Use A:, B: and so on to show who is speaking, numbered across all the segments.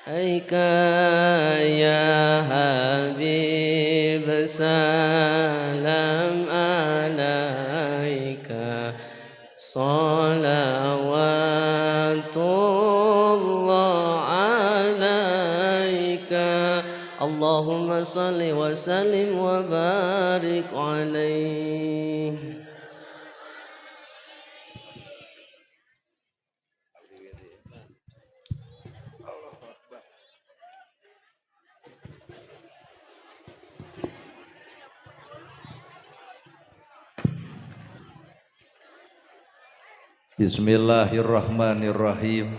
A: Alaika ya Habib, salam alaika, salawatullah alaika, Allahumma salli wa sallim wa barik alaihi.
B: Bismillahirrahmanirrahim.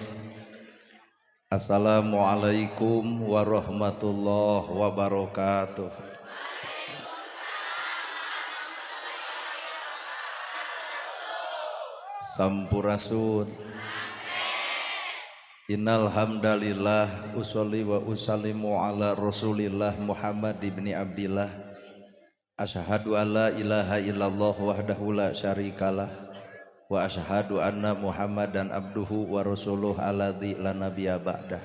B: Assalamualaikum warahmatullahi wabarakatuh. Sampurasun. Innal hamdalillah usolli wa usallimu ala Rasulillah Muhammad ibni Abdillah. Asyhadu alla ilaha illallah wahdahu la syarikalah wa asyhadu anna Muhammadan abduhu wa rasuluh alladzi la nabiyya ba'dah.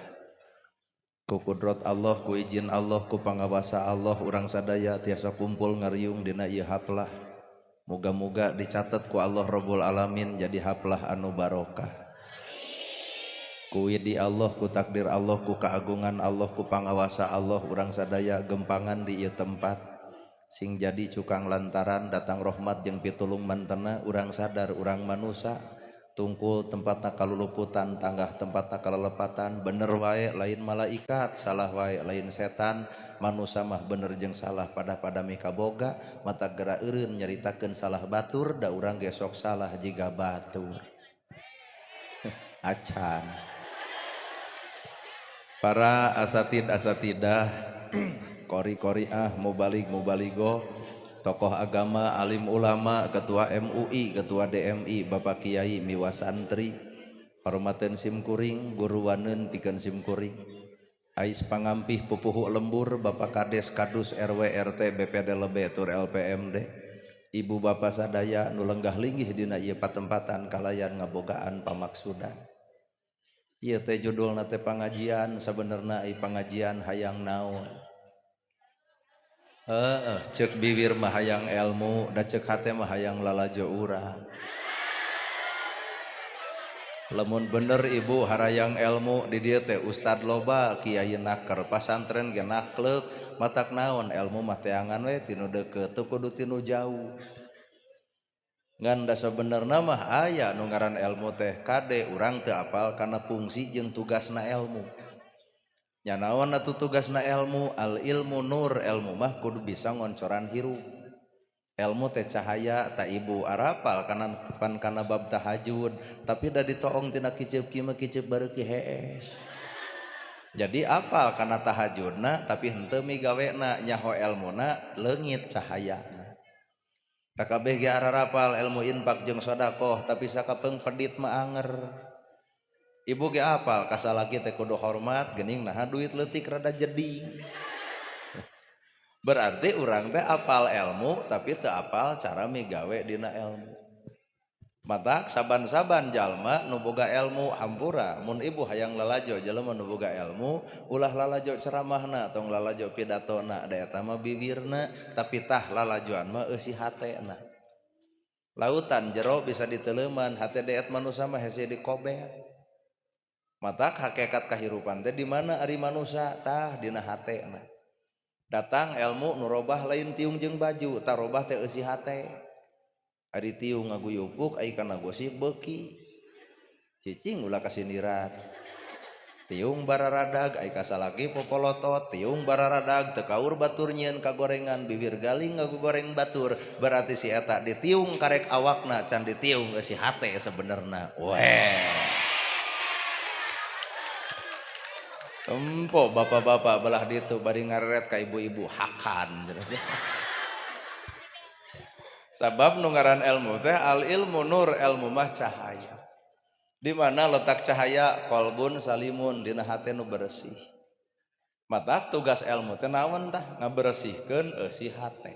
B: Ku kudrat Allah, ku izin Allah, ku pangawasa Allah, urang sadaya tiasa kumpul ngariung dina ieu haplah. Moga-moga dicatat ku Allah Rabbul Alamin jadi haplah anu barokah. Ku widi Allah, ku takdir Allah, ku keagungan Allah, ku pangawasa Allah, urang sadaya gempangan di ieu tempat. Sing jadi cukang lantaran datang rahmat jeung pitulung mantena, urang sadar urang manusa tungkul tempatna kaluluputan, tanggah tempatna kalelepatan, bener wae lain malaikat, salah wae lain setan, manusa mah bener jeung salah pada-pada mikaboga, mata gera eureun nyaritakeun salah batur, da urang ge sok salah jiga batur. Acan. Para asatid asatidah, kori-koriah, mubalig mubaligo, tokoh agama, alim ulama, ketua MUI, ketua DMI, bapak kiai, miwa santri, hormaten simkuring, guru waneun pikeun simkuring, ais pangampih pupuhu lembur, bapak kades, kadus, RW, RT, BPD lebe, tur LPMD, ibu bapak sadaya nu lenggah linggih dina ieu patempatan kalayan ngabogaan pamaksudan. Ieu teh judulna teh pangajian, sabenerna ieu pangajian hayang naon? Heeh, ceuk bibir mah hayang ilmu, da ceuk hate mah hayang lalajo urang. Lamun bener ibu harayang ilmu di dieu teh ustad loba, kiai naker, pasantren ge nakleuk, matak naon ilmu mah teangan we tinu deukeut, teu kudu tinu jauh. Ngan da sabenerna mah aya nu ngaran ilmu teh kade urang teu apal kana fungsi jeung tugasna ilmu. Nya naon atuh tugasna ilmu? Al ilmu nur, ilmu mah kudu bisa ngoncoran hirup. Ilmu teh cahaya, ta ibu arapal kana pan kana bab tahajud, tapi da ditoong tina kiceup kieu mah kiceup bareuki hees. Jadi apal kana tahajudna tapi henteu migawena, nyaho elmuna leungit cahayana. Kabeh ge ararapal ilmu infak jeung sedekah, tapi sakapeung pedit mah anger. Ibu ge apal kasalaki teh kudu hormat, geuning naha duit leutik rada jeding. Berarti urang teh apal ilmu tapi teu apal cara migawe dina ilmu. Matak saban-saban jalma nu boga ilmu hampura, mun ibu hayang lalajo jelema nu boga ilmu, ulah lalajo ceramahna tong lalajo pidatona, da eta mah bibirna, tapi tah lalajoan mah eusi hatena. Lautan jero bisa diteleuman, hate deet manusa mah hese dikobet. Matak hakikat kahirupan teh di mana ari manusa tah dina hatena. Datang ilmu nu robah lain tiung jeung baju, tah robah teh eusi hate. Ari tiung ngaguyupuk ai kana gosip beuki. Cicing ulah kasindiran. Tiung bararadag ai kasalaki popolotot, tiung bararadag teu kaur batur nyieun kagorengan, bibir galing ngagogoreng batur, berarti si eta ditiung karek awakna can ditiung eusi hate sebenerna. Weh. Empok bapak-bapak belah ditu bari ngareret ka ibu-ibu hakan. Sabab nu ngaran ilmu teh al ilmu nur, ilmu mah cahaya. Di mana letak cahaya? Kolbun salimun, dina hate nu bersih. Matak tugas ilmu teh naon tah? Ngabersihkeun eusi hate.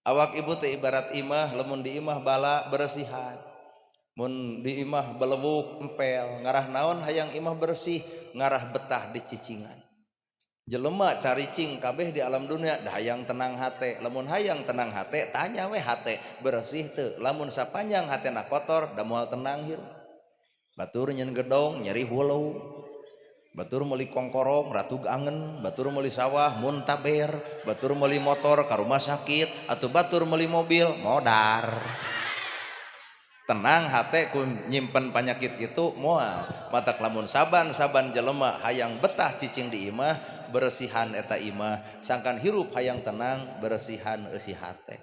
B: Awak ibu teh ibarat imah, lamun di imah bala bersihan. Mun di imah belewuk empel, ngarah naon hayang imah bersih, ngarah betah di cicingan. Jelema caricing kabeh di alam dunia dah hayang tenang hate. Lamun hayang tenang hate, tanya we hate bersih teu. Lamun sapanjang hatena kotor, da moal tenang hirup. Batur nyen gedong nyeri hulu. Batur meuli kongkorong ratug angen, batur meuli sawah muntaber, batur meuli motor ka rumah sakit, atau batur meuli mobil modar. Tenang hate ku nyimpen panyakit gitu moal. Matak lamun saban-saban jelema hayang betah cicing di imah, bersihan eta imah, sangkan hirup hayang tenang, bersihan eusi hate.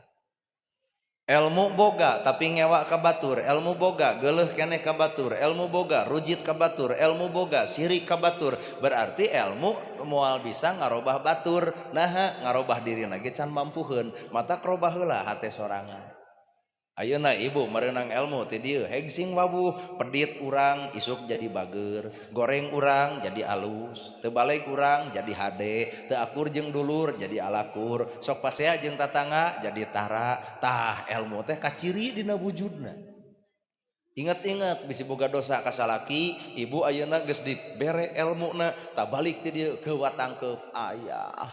B: Ilmu boga tapi ngewa ka batur, ilmu boga geuleuh keneh ka batur, ilmu boga rujit ka batur, ilmu boga sirik ka batur. Berarti ilmu moal bisa ngarobah batur, naha ngarobah dirina ge can mampuheun, matak robah heula hate sorangan. Ayeuna ibu merenang ilmu ti dieu heg sing wawuh, pedit urang isuk jadi bager, goreng urang jadi alus, teu balik urang jadi hade, teu akur jeung dulur jadi alakur, sok pasea jeung tatangga jadi tara. Tah ilmu teh kaciri dina wujudna. Ingat-ingat bisi boga dosa ka salaki, ibu ayeuna geus dibere elmuna, tah balik ti dieu kewatangkeup ayah.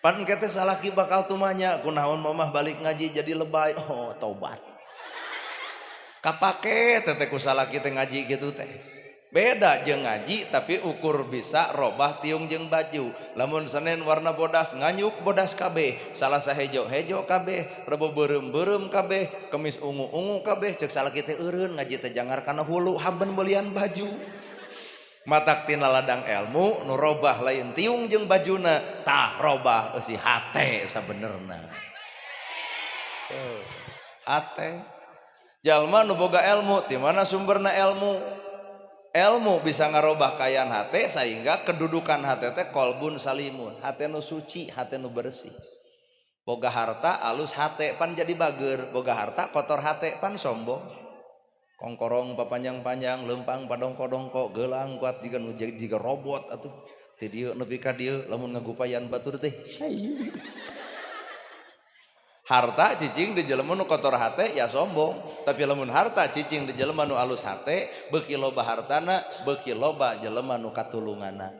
B: Pan engke teh salaki bakal tumanya, kunaon mamah balik ngaji jadi lebay, oh tobat. Kapake teh ku salaki teh ngaji gitu teh. Beda jeung ngaji tapi ukur bisa robah tiung jeung baju. Lamun Senin warna bodas nganyuk bodas kabeh, Salasa hejo hejo kabeh, Rebo beureum-beureum kabeh, Kemis ungu-ungu kabeh, cek salaki teh eureun ngaji teh jangar kana hulu haben belian baju. Matak tina ladang ilmu nu robah lain tiung jeung bajuna, tah robah eusi hate sabenerna. Hate. Jalma nu boga ilmu, ti mana sumberna ilmu? Ilmu bisa ngarobah kaayaan hate sehingga kedudukan hate teh kolbun salimun, hate nu suci, hate nu bersih. Boga harta alus hate pan jadi bager, boga harta kotor hate pan sombong. Kongkorong papanjang-panjang, lempang padongko-dongko, gelang kuat jiga nu jiga robot atuh. Ti dieu nepi ka dieu lamun ngagupayan batur teh. Hayu. Harta cicing di jelema nu kotor hate ya sombong, tapi lamun harta cicing di jelema nu alus hate, beuki loba hartana, beuki loba jelema nu katulunganna.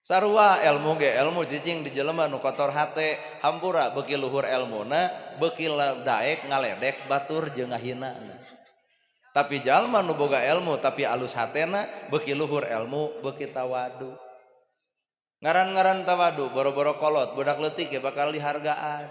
B: Sarua ilmu ge ilmu cicing di jelema nu kotor hate, hampura beuki luhur elmuna, beuki daek ngaledek batur jeung ngahina. Tapi jalma nu boga ilmu tapi alus hatena, beuki luhur ilmu, beuki tawadu. Ngaran-ngaran tawadu, boro-boro kolot, budak leutik ya bakal dihargaan.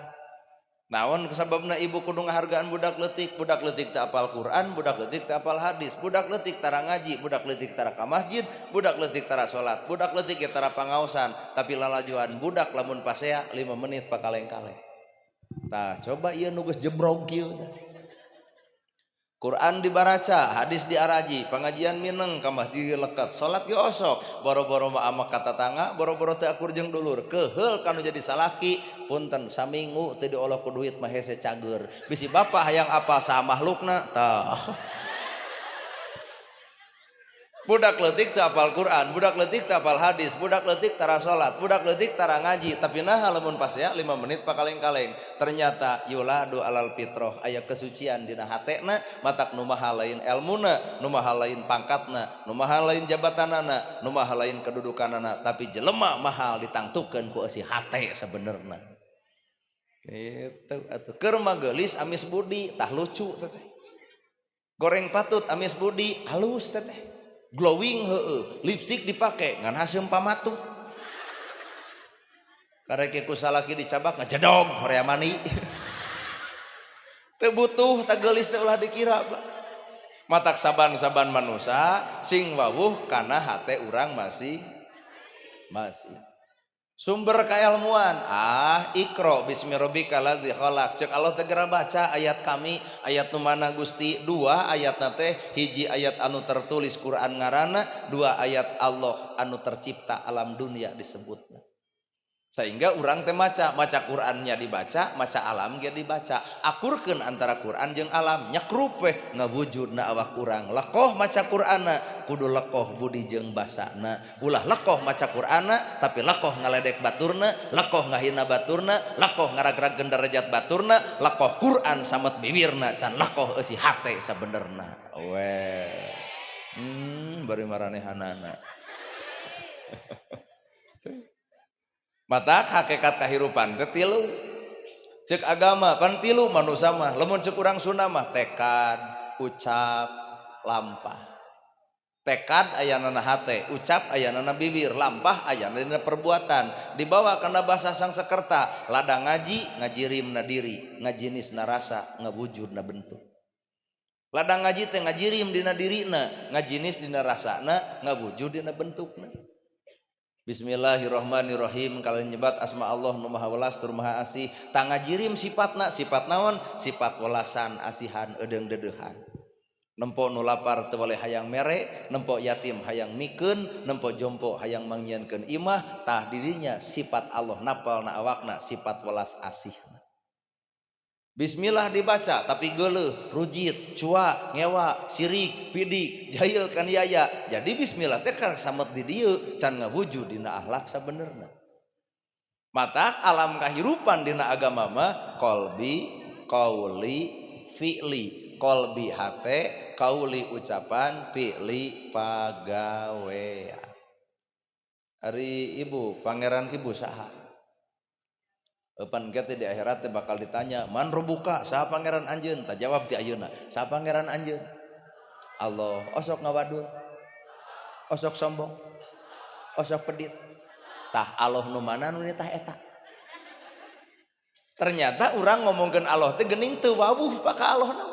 B: Naon sababna ibu kudu ngahargaan budak leutik? Budak leutik teu apal Quran, budak leutik teu apal hadis, budak leutik tara ngaji, budak leutik tara ka masjid, budak leutik tara salat, budak leutik ge tara pangaosan, tapi lalajoan budak lamun pasea 5 menit pakaleng-kaleng. Tah coba ieu nu geus jebrog kieu teh. Quran dibaraca, hadis diaraji, pengajian mineng ka masjid lekat, salat ge osok, boro-boro mah amak ka tatangga, boro-boro teu akur jeung dulur, keheul kanu jadi salaki, punten saminggu teu diolok ku duit mah hese cager. Bisi bapak hayang apal saha makhlukna, tah. Budak leutik teu apal Quran, budak leutik teu apal hadis, budak leutik tara salat, budak leutik tara ngaji, tapi naha lamun pasea 5 menit pakaleng-kaleng. Ternyata yuladu alal fitroh, aya kesucian dina hatena, matak nu maha lain elmuna, nu maha lain pangkatna, nu maha lain jabatanana, nu maha lain kedudukanana, tapi jelema mahal ditangtukeun ku eusi hate sabenerna. Kitu atuh. Keur mah geulis amis budi, tah lucu teteh. Goreng patut amis budi, halus teteh. Glowing heueuh, lipstick dipake ngan haseum pamatu. Karek ku salaki dicabak ngajedog horea mani. Teu butuh tah geulis teh ulah dikira, Pak. Matak saban-saban manusa sing wawuh kana hate urang masih masih. Sumber keilmuan, ah Iqra bismi rabbikal ladzi khalaq. Cek Allah teh geura baca ayat kami, ayat nu mana Gusti? Dua ayatna teh, hiji ayat anu tertulis Quran ngaranna, dua ayat Allah anu tercipta alam dunia disebutna. Sehingga urang teh maca, maca Qur'annya dibaca, maca alam ge dibaca. Akurkeun antara Qur'an jeung alam, nyekrup weh ngawujudna awak urang. Lekoh maca Qur'anna, kudu lekoh budi jeung basana. Ulah lekoh maca Qur'anna, tapi lekoh ngaledek baturna, lekoh ngahina baturna, lekoh ngaragragkeun derajat baturna, lekoh Qur'an samet bibirna, can lekoh eusi hate sabenerna. Weh. Bari maranehanana. Mata hakikat kahirupan teh tilu. Cek agama pan tilu manusia mah, lamun cek urang Sunda mah tekad, ucap, lampah. Tekad ayanana hate, ucap ayanana bibir, lampah ayana dina perbuatan. Dibawa kana bahasa Sangsekerta, ladang ngaji, ngajirimna diri, ngajinisna rasa, ngawujudna bentuk. Ladang ngaji teh ngajirim dina dirina, ngajinis dina rasana, ngawujud dina bentukna. Bismillahirrahmanirrahim kalian nyebat asma Allah nu maha welas tur maha asih. Tangajirim sifatna, sifat naon? Sifat welasan, asihan, edeung dedeuhan. Nempo nu lapar teu boleh hayang mere, nempo yatim hayang mikeun, nempo jompo hayang mangnyieunkeun imah, tah didinya sifat Allah napal na awakna sifat welas asihna. Bismillah dibaca tapi geuleuh, rujit, cua, ngewa, sirik, pidik, jahil kan yaya. Jadi bismillah teh kan samet di dieu can ngawujud dina akhlak sabenerna. Mata alam kahirupan dina agama mah qalbi, qauli, fi'li. Qalbi hate, qauli ucapan, fi'li pagawean. Ari ibu, pangeran ibu saha? Epan kita di akhirat bakal ditanya, man robuka, saha pangeran anjeun? Tak jawab ti ayeuna, saha pangeran anjeun? Allah. Osok ngawadul, osok sombong, osok pedit. Tah Allah nu mana nu nitah eta? Ternyata urang ngomongkeun Allah teh geuning teu wawuh paka Allah na.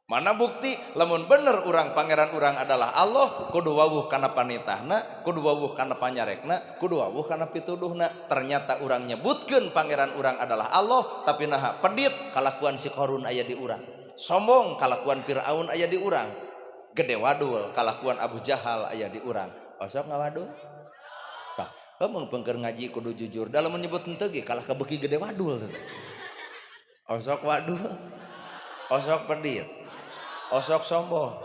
B: Mana bukti lamun bener urang pangeran urang adalah Allah, kudu wawuh kana panitahna, kudu wawuh kana panyarekna, kudu wawuh kana pituduhna. Ternyata urang nyebutkeun pangeran urang adalah Allah, tapi naha pedit kalakuan si Qarun aya di urang. Sombong kalakuan Firaun aya di urang. Gede wadul kalakuan Abu Jahal aya di urang. Osok ngawadul? Sah. Heuh pengker ngaji kudu jujur. Da lamun nyebut henteu ge kalah kabeuki gede wadul. Osok wadul. Osok pedit. Osok sombong,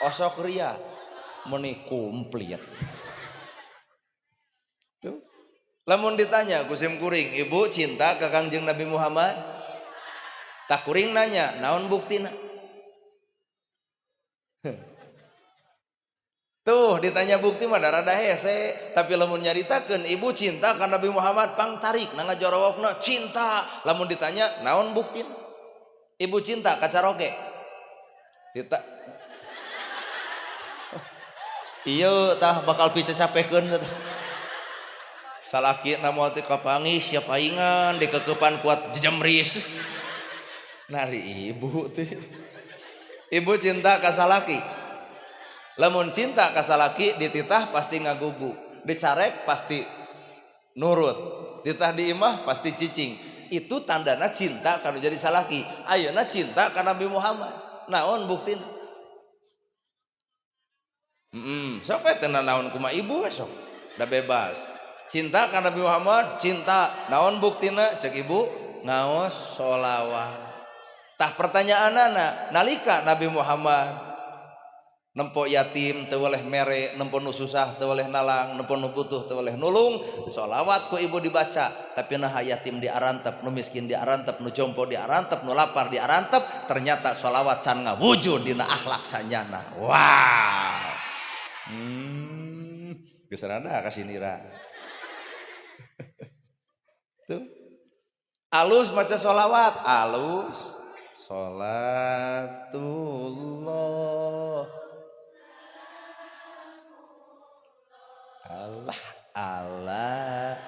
B: osok ria, meni komplit. Tuh. Lamun ditanya kusim kuring, ibu cinta ke Kangjeng Nabi Muhammad? Tak kuring nanya, naon buktina? Tuh ditanya bukti mah rada hese, tapi lamun nyaritakeun ibu cinta ka Nabi Muhammad pang tarik na ngajorowokna cinta. Lamun ditanya naon buktina? Ibu cinta ka caroge? Tita. Iya tah bakal picacapekeun tah. Salaki na moal teu kapanggih siap aingan dikekepan kuat jejemris. Nari ibu teh. Ibu cinta ka salaki. Lamun cinta ka salaki dititah pasti ngagugu, dicarek pasti nurut, titah di imah pasti cicing. Itu tandana cinta kalau jadi salaki. Ayeuna cinta ka Nabi Muhammad. Naon buktina? Sok we teu naon kuma ibu we sok. Da bebas. Cinta ka Nabi Muhammad, cinta. Naon buktina? Cek ibu ngaos sholawat. Tah pertanyaanana, nalika Nabi Muhammad nempo yatim teu weleh mere, nempo nu susah teu weleh nalang, nempo nu butuh teu weleh nulung, sholawat ku ibu dibaca, tapi nah yatim diarantep, nu miskin diarantep, nu jompo diarantep, nu lapar diarantep, ternyata sholawat can ngawujud dina akhlak sanyana. Wow. Geus rada kasinira. Tuh. Alus maca sholawat, alus. Sholatullah Allah Allah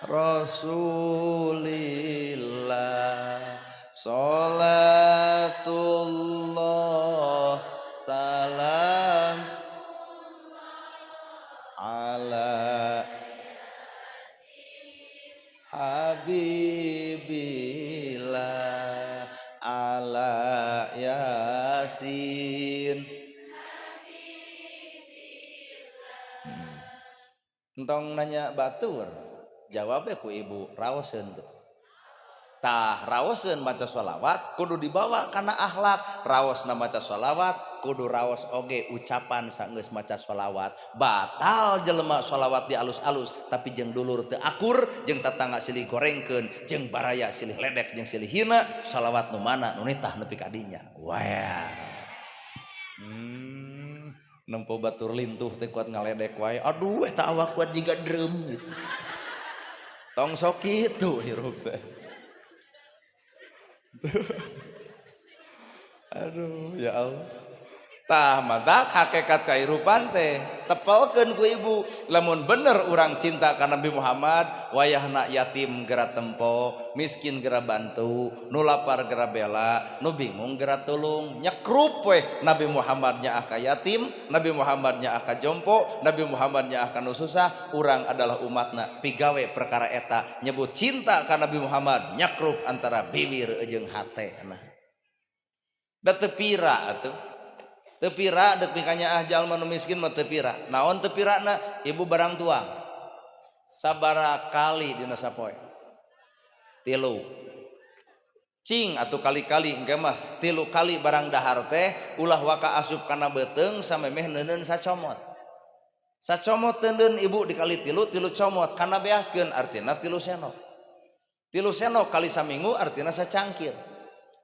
B: Rasulillah salatullah salam ala habibillah ala yasin. Entong nanya batur, jawabnya ku ibu raoseun teu. Tah raoseun maca sholawat kudu dibawa kana akhlak. Raosna maca sholawat kudu raos oge ucapan sanggeus maca sholawat. Batal jelema sholawat di alus-alus tapi jeung dulur teu akur, jeung tatangga silih gorengkeun, jeung baraya silih ledek jeung silih hina, sholawat nu mana nu nitah nepi ka dinya. Wah. Nempo batur lintuh teh kuat ngaledek wae. Aduh eta awak kuat jiga drum gitu. Tong sok kitu hirup teh. Aduh ya Allah. Tah matak hakikat kahirupan teh tepelkeun ku ibu. Lamun bener urang cinta ka Nabi Muhammad, wayahna yatim gera tempo, miskin gera bantu, nu lapar gera bela, nu bingung gera tulung. Nyekrup weh Nabi Muhammad nyaah ka yatim, Nabi Muhammad nyaah ka jompo, Nabi Muhammad nyaah ka nu susah. Urang adalah umatna pigawe perkara eta nyebut cinta ka Nabi Muhammad nyekrup antara bibir jeung hate. Nah da teu pira atuh. Teu pira deuk mikanyaah jalma nu miskin mah teu pira. Naon teu pirana? Ibu barang tuang. Sabaraha kali dina sapoe? 3. Cing atuh kali-kali engke mah 3 kali barang dahar teh ulah waka asup kana beuteung samemeh neuneun sacomot. Sacomot teuneun ibu dikali 3, 3 comot kana beaskeun artina 3 senok. 3 senok kali saminggu artina sacangkir.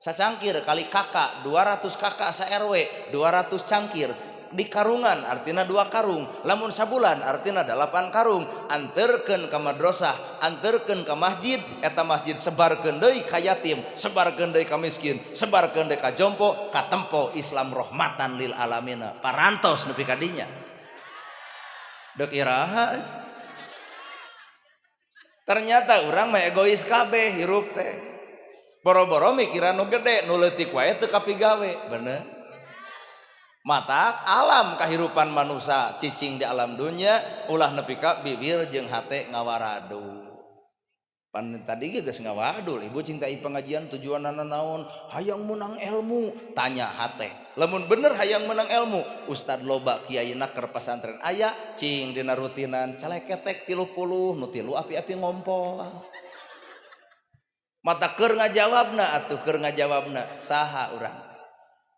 B: Sacangkir kali kakak 200 kakak sa RW 200 cangkir di karungan artina 2 karung, lamun sabulan artina 8 karung. Anterkeun ka madrasah, anterkeun ka masjid, eta masjid sebarkeun deui ka yatim, sebarkeun deui ka miskin, sebarkeun deui ka jompo, katempo Islam rahmatan lil alamina. Parantos nepi ka dinya. Deuk iraha? Ternyata urang mah egois kabeh hirup teh. Boro-boro mikiran nu gede, nu leutik wae teu kapigawe, bener. Mata alam kahirupan manusia cicing di alam dunia ulah nepi ka bibir jeung hate ngawaradu. Pan tadi ge geus ngawadul, ibu cintai pengajian tujuanana naon? Hayang menang ilmu, tanya hate. Lamun bener hayang menang ilmu, ustad loba kiai naker pasantren aya cing dina rutinan caleketek 30 nu 3 api-api ngompol. Mata keur ngajawabna atuh keur ngajawabna saha urang.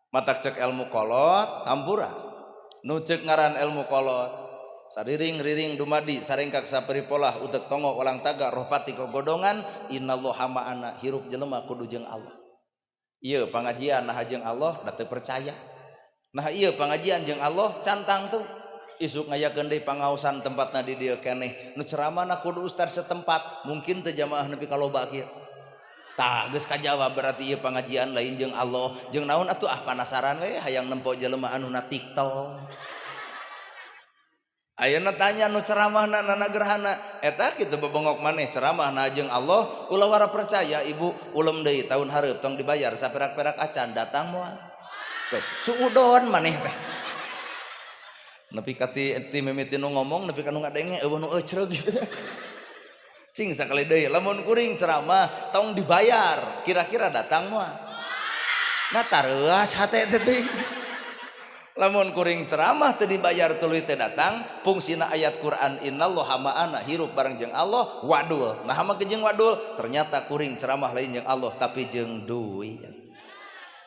B: Mata cek ilmu kolot hampura. Nu cek ngaran ilmu kolot sariring-riring dumadi saringkak saparipolah utek tongo walang taga rohpati kogodongan innallaha ma'ana hirup jelema kudu jeung Allah. Ieu pangajian nah jeung Allah da teu percaya. Nah ieu pangajian jeung Allah cantang tuh. Isuk ngayakeun deui pangaosan tempatna di dieu keneh. Nu ceramahna kudu ustad setempat, mungkin teu jamaah nepi ka loba kieu. Tah geus kajawab berarti ieu pangajian lain jeung Allah. Jeung naon atuh ah panasaran we hayang nempo jelema anu na TikTok. Ayeuna tanya nu ceramahna nana gerhana eta kitu bebongok maneh ceramahna jeung Allah ulah wara percaya ibu ulem deui tahun hareup tong dibayar saperak-perak acan datang moal. Tuh suudon maneh teh. Nepi ka ti mimiti nu ngomong nepi ka nu ngadenge eueuh nu ecreug gitu. Cing sakali deui lamun kuring ceramah tong dibayar kira-kira datang moal. Nah tareuas hate teh teuing. Lamun kuring ceramah teu dibayar tuluy teu datang, fungsina ayat Quran innallaha ma'ana hirup bareng jeung Allah wadul. Nah mah jeung wadul ternyata kuring ceramah lain jeung Allah tapi jeung duit.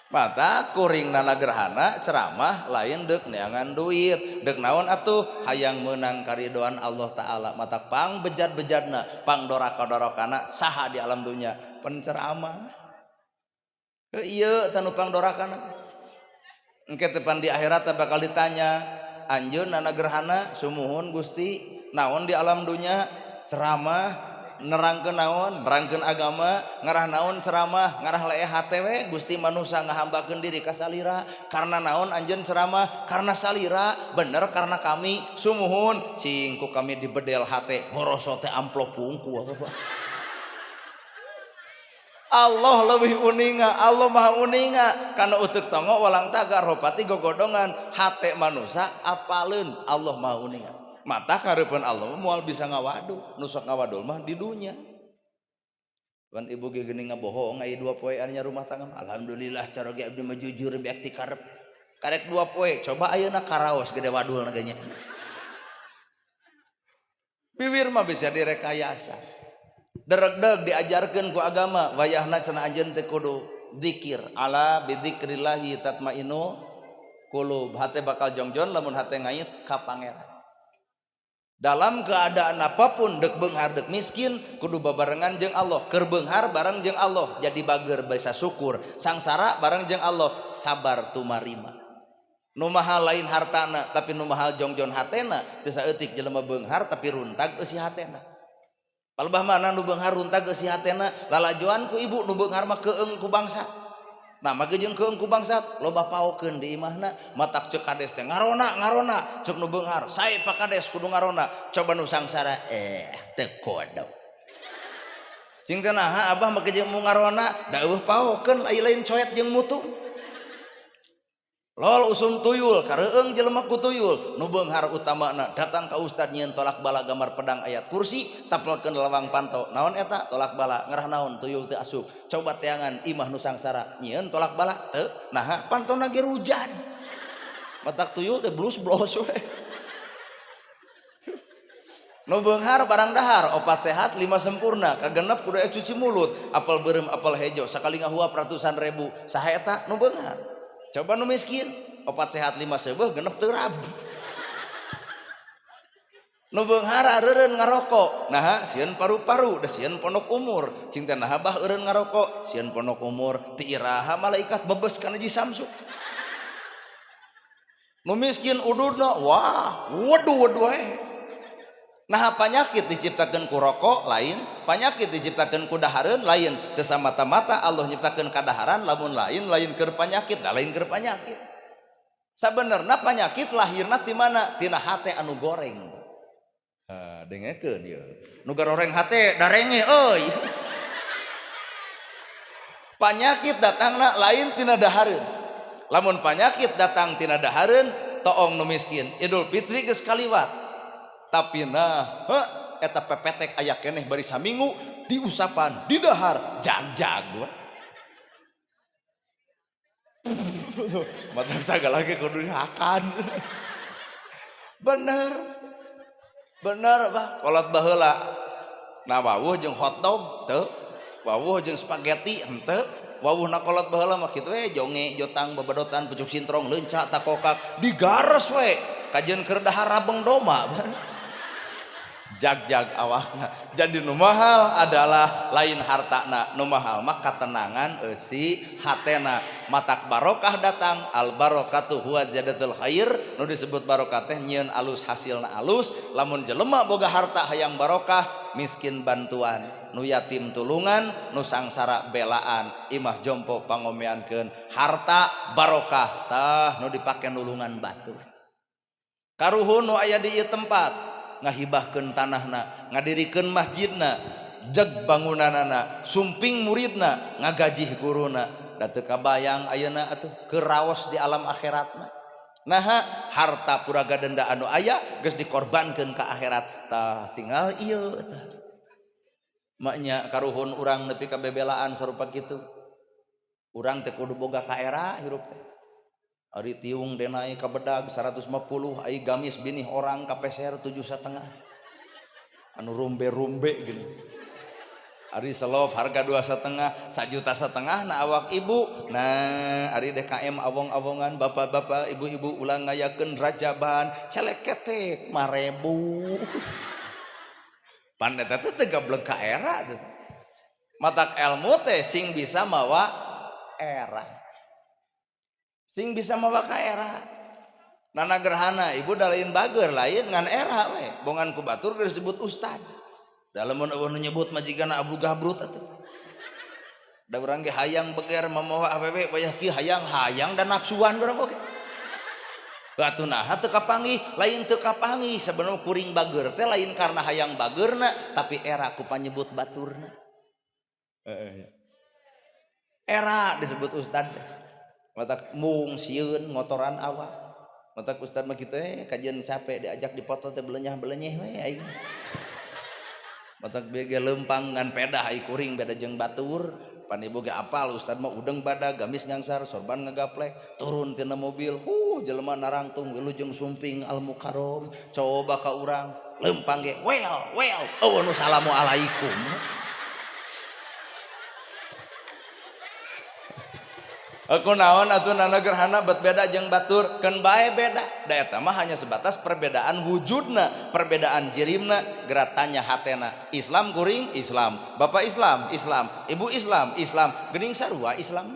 B: Mata kuring nana gerhana ceramah lain deuk neangan duit, deuk naon atuh hayang meunang karidoan Allah taala. Mata pang bejad-bejadna, pang doraka-dorakana saha di alam dunya penceramah. Ieu tanu pang dorakana. Engke teh pan di akhirat bakal ditanya, anjeun nana gerhana sumuhun Gusti, naon di alam dunya ceramah nerangkeun naon, nerangkeun agama, ngarah naon ceramah, ngarah leeh hate we Gusti manusa ngahambakeun diri ka salira, karena naon anjeun ceramah, karena salira, bener karena kami sumuhun, cing ku kami dibedel hate, boroso teh amplop pungku apa. Allah lebih uninga, Allah maha uninga karena utek tongo walang tagar ropati gogodongan hate manusa apaleun Allah maha uninga. Mata kareupeun Allah moal bisa ngawadu, nu sok ngawadul mah di dunya. Pan ibu ge geuning ngabohong aya 2 poe nya rumah tangga. Alhamdulillah cara ge abdi mah jujur beak ti karep. Karek 2 poe, coba ayeuna karaos gede wadul na ge nya. Bibir mah bisa direkayasa. Deregdeg diajarkeun ku agama, wayahna cenah anjeun teh kudu zikir. Ala bidzikrillahi tatmainu qulub. Hate bakal jongjon lamun hate ngait ka Pangeran. Dalam keadaan apapun, dek beunghar dek miskin, kudu babarengan jeung Allah. Keur beunghar bareng jeung Allah, jadi bager bisa syukur. Sangsara bareng jeung Allah, sabar tumarima. Nu mahal lain hartana, tapi nu mahal jongjon hatena. Teu saeutik jelema beunghar tapi runtag eusi hatena. Palebah mana nu beunghar runtag eusi hatena, lalajoan ku ibu nu beunghar mah keung ku bangsat. Nah, mah jeung keung ku bangsat, loba paokeun di imahna, matak ceuk kades teh ngarona ngarona, ceuk nu beunghar, sae Pak Kades kudu ngarona. Coba nu sangsara teu kudu. Cing teh naha abah make jeung mu ngarona, da eueuh paokeun ai lain coet jeung mutu. Lol usum tuyul, kareueung jelema ku tuyul, nu beunghar utamana datang ka ustad nyieun tolak bala gambar pedang ayat kursi, tapelkeun lawang panto. Naon eta? Tolak bala, ngerah naon tuyul teu asup. Coba teangan imah nu sangsara, nyieun tolak bala teu, naha pantona ge rujan. Matak tuyul teh blus-blos we. Nu beunghar barang dahar, opat sehat, lima sempurna, kagenep kudu aya cuci mulut, apel beureum apel hejo, sakali ngahuap ratusan ribu. Saha eta? Nu beunghar. Coba nu miskin, opat sehat lima seubeuh genep teu rab. Nu beunghar areureun ngarokok, naha sieun paru-paru, da sieun pondok umur. Cing teh naha bah eureun ngarokok, sieun pondok umur, ti iraha malaikat bebes kana Haji Samsu. Nu miskin ududna, wah, waduh waduh we. Nah, panyakit diciptakan ku rokok lain, panyakit diciptakan ku dahareun lain. Teu samata-mata Allah nyiptakeun kadaharan lamun lain lain keur panyakit, da lain keur panyakit. Sabenerna panyakit lahirna ti mana? Tina hate anu goreng. Ha, dengekeun ieu. Nu goreng hate darenge euy. Panyakit datangna lain tina dahareun. Lamun panyakit datang tina dahareun, toong nu miskin. Idul Fitri geus kaliwat. Tapi nah, heh, eta pepetek aya keneh bari saminggu diusapan, didahar, jag-jag we. Mata sagala ge kudu dihakan. Bener. Bener bah, kolot baheula. Nah wawuh jeung hotdog teu, wawuh jeung spaghetti henteu. Wawuh na kolot baheula mah kitu we, jonge, jotang, babadotan, pucuk sintrong, leunca, takokak, digares we. Kajeun keur dahar rabeng doma. Jag-jag awakna. Jadi nu mahal adalah lain hartana, nu mahal mah katenangan eusi hatena. Matak barokah datang, al barokatu huwa ziyadatul khair. Nu disebut barokah teh nyieun alus hasilna alus. Lamun jelema boga harta hayang barokah, miskin bantuan, nu yatim tulungan, nu sangsara belaan, imah jompo pangomeankeun, harta barokah tah nu dipake nulungan batur. Karuhun nu aya di ieu tempat ngahibahkeun tanahna, ngadirikeun masjidna, jeg bangunanana, sumping muridna, ngagajih guruna. Da teu kabayang ayeuna atuh keur raos di alam akhiratna. Naha harta puraga denda anu aya geus dikorbankeun ka akhirat. Tah tinggal ieu tah. Maknya karuhun urang nepi ka bebelaan sarupa kitu. Urang teh kudu boga kaera hirup teh. Ari tiung denai ka bedag 150, ai gamis binih orang kapeser 7,5. Anu rumbe-rumbe gini. Ari selop harga 2,5, 1,5 juta na awak ibu. Nah, ari DKM awong-awongan bapak-bapak, ibu-ibu ulang ngayakeun rajaban, celeketek 5.000. Pan eta teh teu gablek ka era teh. Matak ilmu teh sing bisa mawa era. Sing bisa mawa ka era. Nana gerhana ibu da lain bager lain ngan era we. Bongan ku batur disebut ustad. Da lamun eueuh nu nyebut majigana Abu Gabrut atuh. Da urang ge hayang beger mamawa awewe wayah kieu hayang-hayang dan nafsuan urang oge. Batu naha teu kapanggih, lain teu kapanggih sebenarnya kuring bager teh lain karena hayang bagerna tapi era ku panyebut baturna. Era disebut ustad teh. Matak mung sieun ngotoran awak. Matak ustad mah kitu kajian capek diajak dipoto teh belenyah-belenyeh we aing. Matak bege lempang ngan pedah ai kuring beda jeung batur. Pan ibu ge apal ustad mah udeng badag gamis ngangsar sorban ngegaplek turun tina mobil jelema narangtung wilujeng sumping al mukarrom coba ka urang. Lempang ge well well eueuh nu salamualaikum. Aku naon atuh nana gerhana bet beda jeung batur keun bae beda. Da eta mah hanya sebatas perbedaan wujudna, perbedaan jirimna, geratanya hatena. Islam kuring Islam, bapak Islam Islam, ibu Islam Islam, geuning sarua Islam.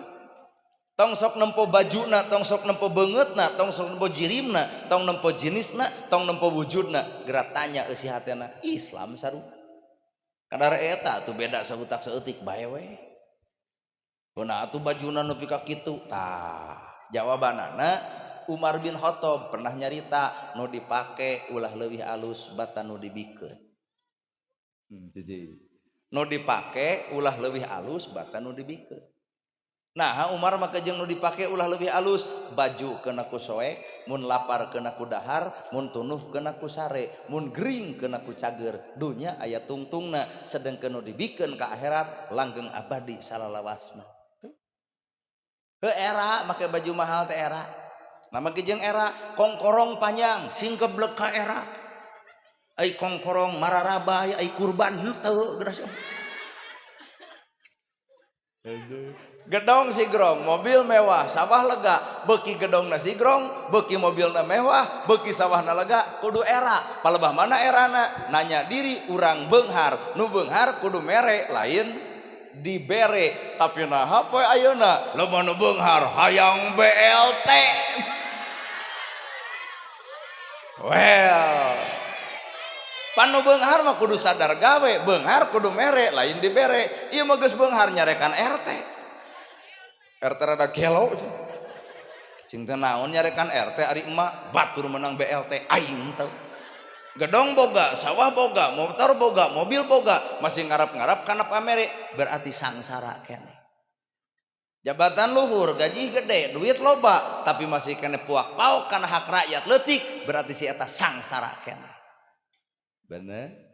B: Tong sok nempo bajuna, tong sok nempo beungeutna, tong sok nempo jirimna, tong nempo jenisna, tong nempo wujudna, geratanya eusi hatena Islam sarua. Kadar eta atuh beda sautak saeutik bae we. Nah atuh bajuna nepi ka kitu. Tah, jawabanana Umar bin Khattab pernah nyarita nu dipake ulah leuwih alus batan nu dibikeun. Nu dipake ulah leuwih alus batan nu dibikeun. Nah, Umar mah jeung nu dipake ulah leuwih alus, baju keuna ku soek, mun lapar keuna ku dahar, mun tunuh keuna ku sare, mun gering keuna ku cager. Dunya aya tungtungna, sedengkeun nu dibikeun ka akhirat langgeng abadi salalawasna. Heuh era make baju mahal teh era. Nah make jeung era kongkorong panjang sing keblek ka era. Ai kongkorong mararabay ai kurban henteu geus. Gedong sigrong, mobil mewah, sawah lega, beuki gedongna sigrong, beuki mobilna mewah, beuki sawahna lega, kudu era. Palebah mana erana? Nanya diri urang beunghar, nu beunghar kudu mere lain dibere. Tapi naha poe ayeuna loba nu beunghar hayang BLT. Well, panu beunghar mah kudu sadar gawe, beunghar kudu mere lain dibere. Ieu mah geus beunghar nyarekan RT. RT rada gelo cing teh naon nyarekan RT ari emak batur menang BLT aing teh. Gedong boga, sawah boga, motor boga, mobil boga, masih ngarap-ngarap kana pamere, berarti sangsara keneh. Jabatan luhur, gaji gede, duit loba, tapi masih kene puak paok kana hak rakyat leutik, berarti si eta sangsara keneh. Bener?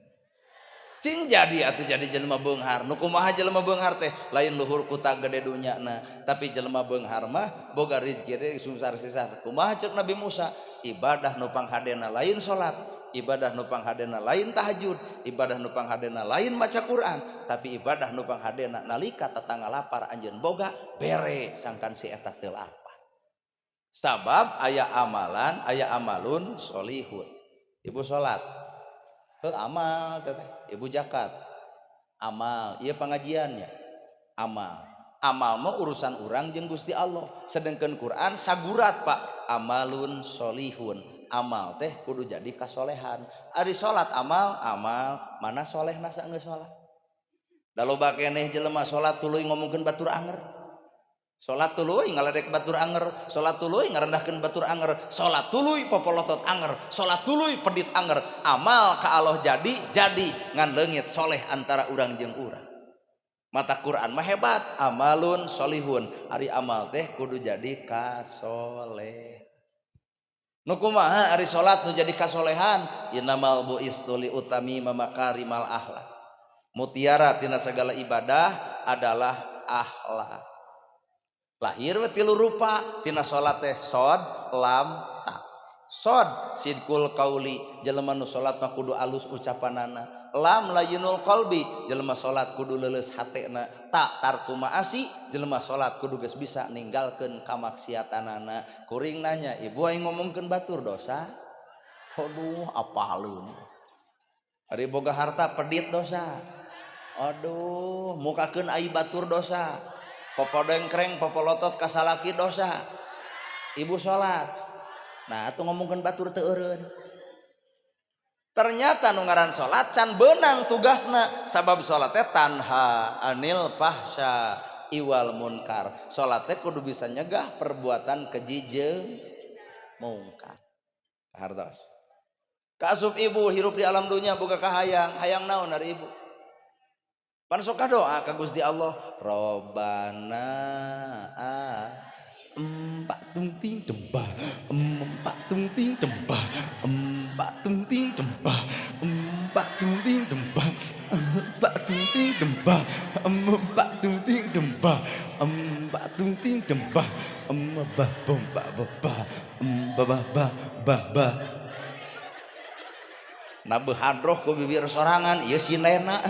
B: Cing jadi atuh jadi jelema beunghar. Nu kumaha jelema beunghar teh? Lain luhur kuta gede dunyana, tapi jelema beunghar mah boga rezeki deui sungsar-sisar. Kumaha ceuk Nabi Musa? Ibadah nu panghadena lain salat, ibadah nu panghadena lain tahajud, ibadah nu panghadena lain maca Quran, tapi ibadah nu panghadena nalika tetangga lapar anjeun boga bere sangkan si eta teu lapar. Sabab aya amalan, aya amalun solihun. Ibu salat, heuh amal teteh, ibu zakat, amal, ieu pengajiannya, amal. Amal mah urusan urang jeung Gusti Allah. Sedengkeun Quran sagurat Pak, amalun solihun. Amal teh kudu jadi kasolehan. Ari salat amal, amal mana solehna saenggeus salat. Da loba keneh jelema salat tuluy ngomongkeun batur anger. Salat tuluy ngaledek batur anger, salat tuluy ngarendahkeun batur anger, salat tuluy popolotot anger, salat tuluy pedit anger. Amal ka Allah jadi ngan leungit soleh antara urang jeung urang. Mata Quran mah hebat, amalun solihun. Ari amal teh kudu jadi kasoleh. Nu kumaha ari salat nu jadi kasolehan? Innamal bu'istu li utamima makarimal akhlak. Mutiara tina segala ibadah adalah akhlak. Lahir we tilu rupa tina salat teh sod lam ta. Sod sidqul qauli, jelema nu salat mah kudu alus ucapanana. Lam layinul qalbi, jelema salat kudu leuleus hatena. Ta tarku maasi, jelema salat kudu geus bisa ninggalkeun kamaksiatanana. Kuring nanya, ibu aing ngomongkeun batur dosa? Aduh, apaleun. Ari boga harta pedit dosa. Aduh, mukakeun ai batur dosa. Popodengkreng, popolotot kasalaki dosa. Ibu salat. Nah, atuh ngomongkeun batur teu eureun. Ternyata nu ngaran salat can beunang tugasna, sabab salat teh tanha anil fahsya iwal munkar. Salat teh kudu bisa nyegah perbuatan keji jeung mungkar. Hartos. Kaasup ibu hirup di alam dunya boga kahayang, hayang naon ari ibu? Pan sok doa ka Gusti Allah, Robbana empat tung ting dembah, empat tung ting dembah, empat tung ting dembah, empat tung ting dembah, empat tung ting dembah, empat tung ting dembah, empat tung ting dembah, emba bomba ba ba ba ba ba ba. Nabe hadroh ku bibir sorangan ieu sinena.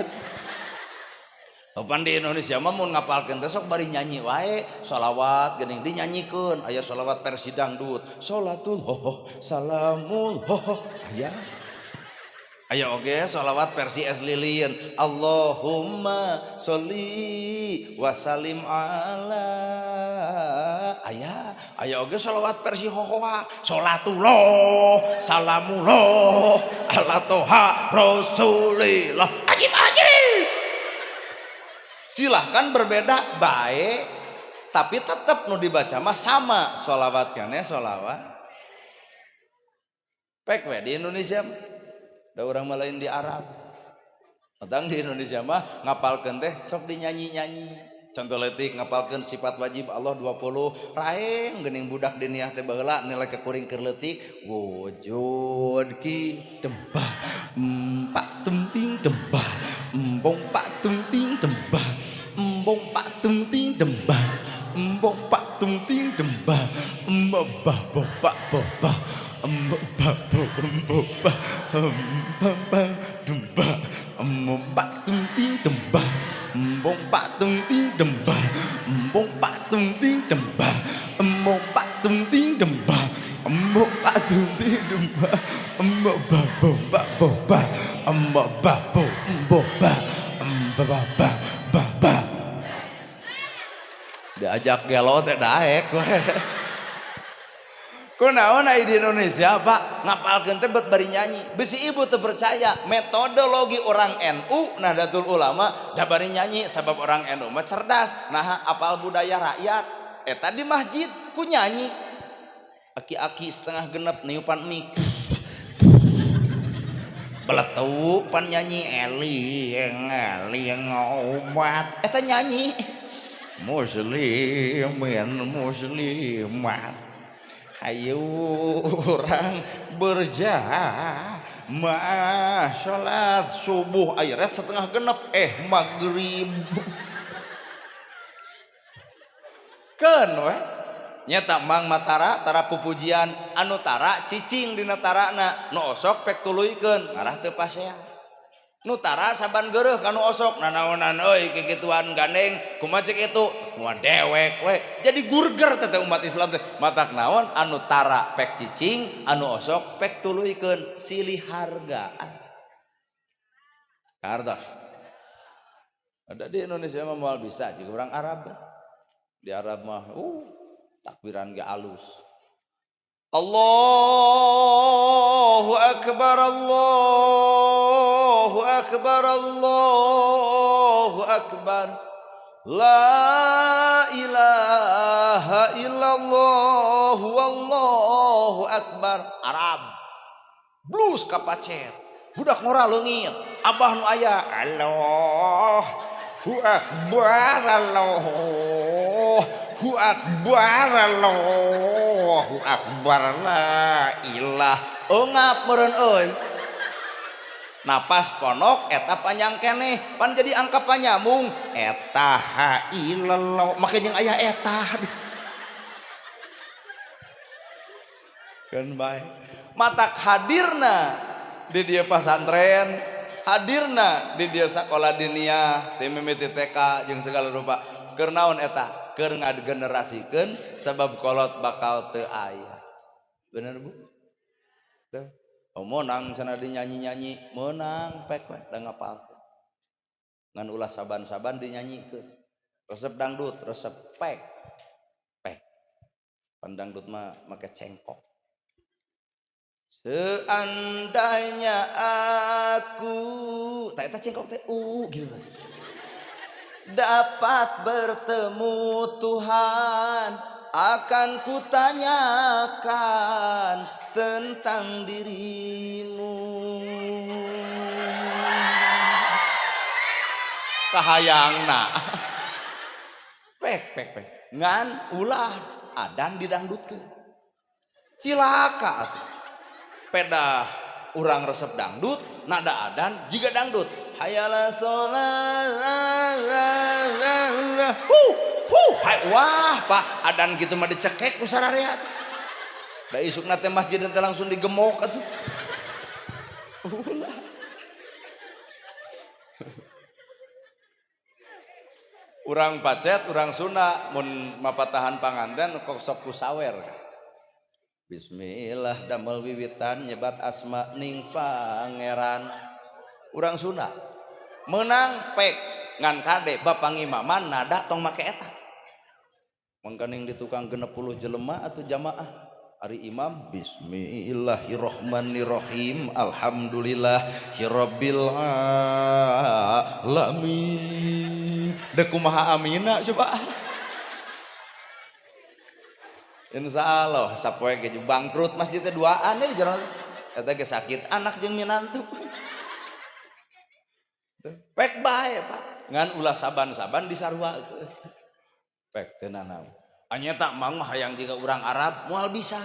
B: Pan di Indonesia mah mun ngapalkeun teh sok bari nyanyi wae, sholawat geuning dinyanyikeun, aya sholawat versi dangdut, sholatul hoho salamul hoho, aya. Aya oge sholawat versi es lilin, Allahumma sholli wa sallim ala, aya. Aya oge sholawat versi hohoa, sholatullah salamullah ala toha rasulillah, ajib ajib. Silahkan berbeda baik, tapi tetap nu dibaca mah sama sholawat kene sholawat. Pek we di Indonesia mah. Da urang mah lain di Arab. Tentang di Indonesia mah ngapalkeun teh sok dinyanyi-nyanyi. Contoh leutik ngapalkeun sifat wajib Allah 20, raeng geuning budak diniah teh baheula nilai ke kuring keur leutik, wujud ki dembah, empak tum ting dembah, embong pak tum ting dembah, embong pak tum ting dembah, embong pak tum ting dembah, embah bo pak bo ba, embah bo bo ba, embah dembah, embong pak tum ting dembah, embong pak tum ting dembah, embong pak tum ting dembah, embong pak tum ting dembah, embong pak tum ting dembah, embah bo ba bo ba, embah bo bo ba, embah ba ba ba ba. Diajak gelo teh daek we. Kunaon aya di Indonesia Pak ngapalkeun teh bet bari nyanyi. Bisi ibu teu percaya metodologi orang NU Nahdlatul Ulama da bari nyanyi sabab orang NU mah cerdas nah apal budaya rakyat. Eta di masjid ku nyanyi. Aki-aki setengah genep niupan mic. Beletuk pan nyanyi eling eling obat. Eta nyanyi. Muslimin muslimat. Hayu urang berjamaah salat subuh ayat setengah genep maghrib. Keun we nyata mang matara tara pupujian anu tara cicing dina tarana nu osok pek tuluykeun ngarah teu pasea. Nu tara saban geureuh ka nu osok nanaonan euy kikituan gandeng kumaha cek itu kumaha dewek we jadi gurger teh umat Islam teh matak naon anu tara pek cicing anu osok pek tuluykeun silih hargaan. Kartos ada di Indonesia mah moal bisa jika orang Arab. Di Arab mah takbiran ge alus. Allahu akbar Allahu akbar Allahu akbar la ilaha illallah wallahu akbar. Arab blues kapacet budak ngora leungit abah nu aya Allahu akbar Allahu akbar Allahu akbar la ilah eungap meureun euy napas ponok eta panjang keneh pan jadi angka panyamung eta ha ilallah make jeung aya eta kan bae matak hadirna di dia pasantren hadirna di dia sakola diniyah ti mimiti TK jeung segala rupa keur naon eta keur ngagenerasikeun sabab kolot bakal teu aya. Bener Bu? Teu. Oh, menang cenah dinyanyi-nyanyi, menang pek we da ngapalkeun. Ngan ulah saban-saban dinyanyikeun. Resep dangdut, resep pek. Pek. Pan dangdut mah make cengkok. Seandainya aku tak eta cengkok teh gitu. Dapat bertemu Tuhan, akan kutanyakan tentang dirimu. Kahayangna. Pek pek pek. Ngan ulah adan didangdutkeun. Cilaka atuh. Pedah urang resep dangdut, nada adan jiga dangdut. Hayala sholat. Huh, wah Pak, adan gitu mah dicekek ku sarareat. Da isukna teh masjid teh langsung digemok atuh. Ulah. Urang pacet, urang Sunda mun mapatahan panganten kok sok ku sawer. Bismillah damel wiwitan nyebat asma ning pangeran. Urang Sunda menang pek ngan kade bapak ngimaman nada tong make eta. Mangkaning di tukang 60 jelema atau jamaah. Ari imam bismillahirrahmanirrahim alhamdulillahirabbil alamin. Dek kumaha amina coba. Insyaallah sapoe ge bangkrut masjid teh duaan di jalan eta ge sakit anak jeung minantu. Pek bae Pak, ngan ulah saban-saban disaruakeun. Pek teu nanaon. Anya tak mang mah hayang jiga urang Arab moal bisa.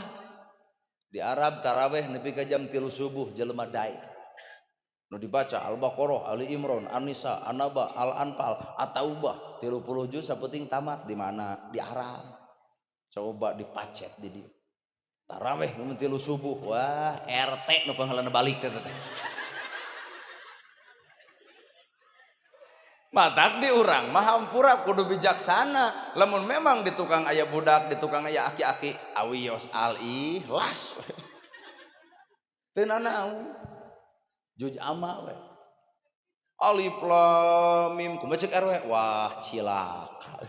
B: Di Arab taraweh nepi ka jam 3 subuh jelema dae. Nu dibaca Al-Baqarah, Ali Imran, An-Nisa, An-Naba, Al-Anfal, At-Taubah 30 juz sapenting tamat di mana? Di Arab. Coba dipacet di dieu. Taraweh nu 3 subuh, wah RT nu pangheulana balik teh teh. Matak di urang mah hampura kudu bijaksana. Lamun memang di tukang aya budak, di tukang aya aki-aki, awios al ikhlas. Teu nanaon. Juj ama we. Alif lam mim kumaha cek RW? Wah, cilaka.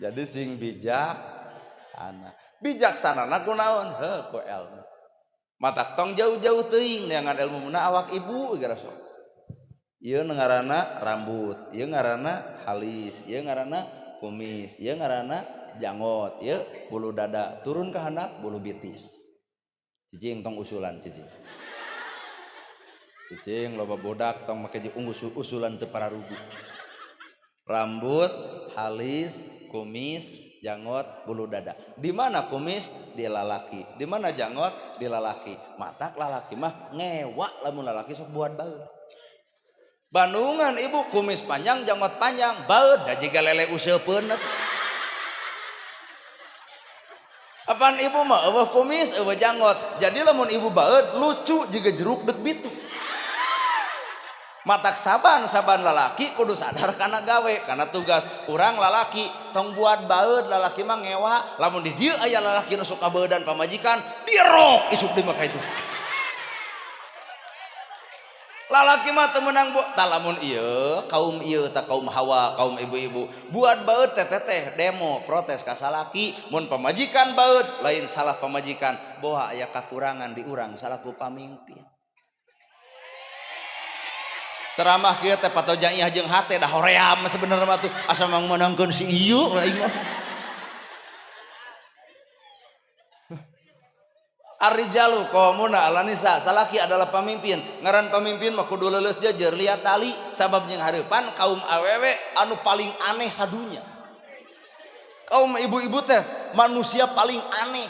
B: Jadi sing bijaksana. Bijaksanana kunaon? Heuh ku ilmu. Matak tong jauh-jauh teuing neangan ilmu muna awak ibu geura sok. Ieu ngaranna rambut, ieu ngaranna halis, ieu ngaranna kumis, ieu ngaranna janggot, ieu bulu dada, turun ke handap bulu bitis. Cicing tong usulan cicing. Cicing loba budak tong make usulan teu pararuguh. Rambut, halis, kumis, janggot, bulu dada. Di mana kumis? Di lalaki. Di mana janggot? Di lalaki. Matak lalaki mah ngewa lamun lalaki sok buat baeud. Bandungan ibu kumis panjang janggot panjang baeud da jiga lele useupeun atuh. Apaan ibu mah eueuh kumis eueuh janggot. Jadi lamun ibu baeud lucu jiga jeruk deuk bitu. Matak saban-saban lalaki kudu sadar kana gawe kana tugas. Urang lalaki tong buat baeud lalaki mah ngewa. Lamun di dieu aya lalaki nu suka baeudan pamajikan dirok isuk di maka itu. Lalaki mah teu meunang bu tah lamun ieu kaum ieu tah kaum hawa kaum ibu-ibu buat baeud teh teh demo protes ka salaki mun pamajikan baeud lain salah pamajikan boha aya kakurangan di urang salaku pamimpin. Ceramah kieu teh patojaiyah jeung hate da hoream sebenarnya mah tuh asa mangmenangkeun si ieu aing mah. Arrijalu qawwamuna 'alan nisa, salaki adalah pamimpin. Ngaran pamimpin mah kudu leuleus jejer liat tali sabab jeung hareupan kaum awewe anu paling aneh sadunya. Kaum ibu-ibu teh manusia paling aneh.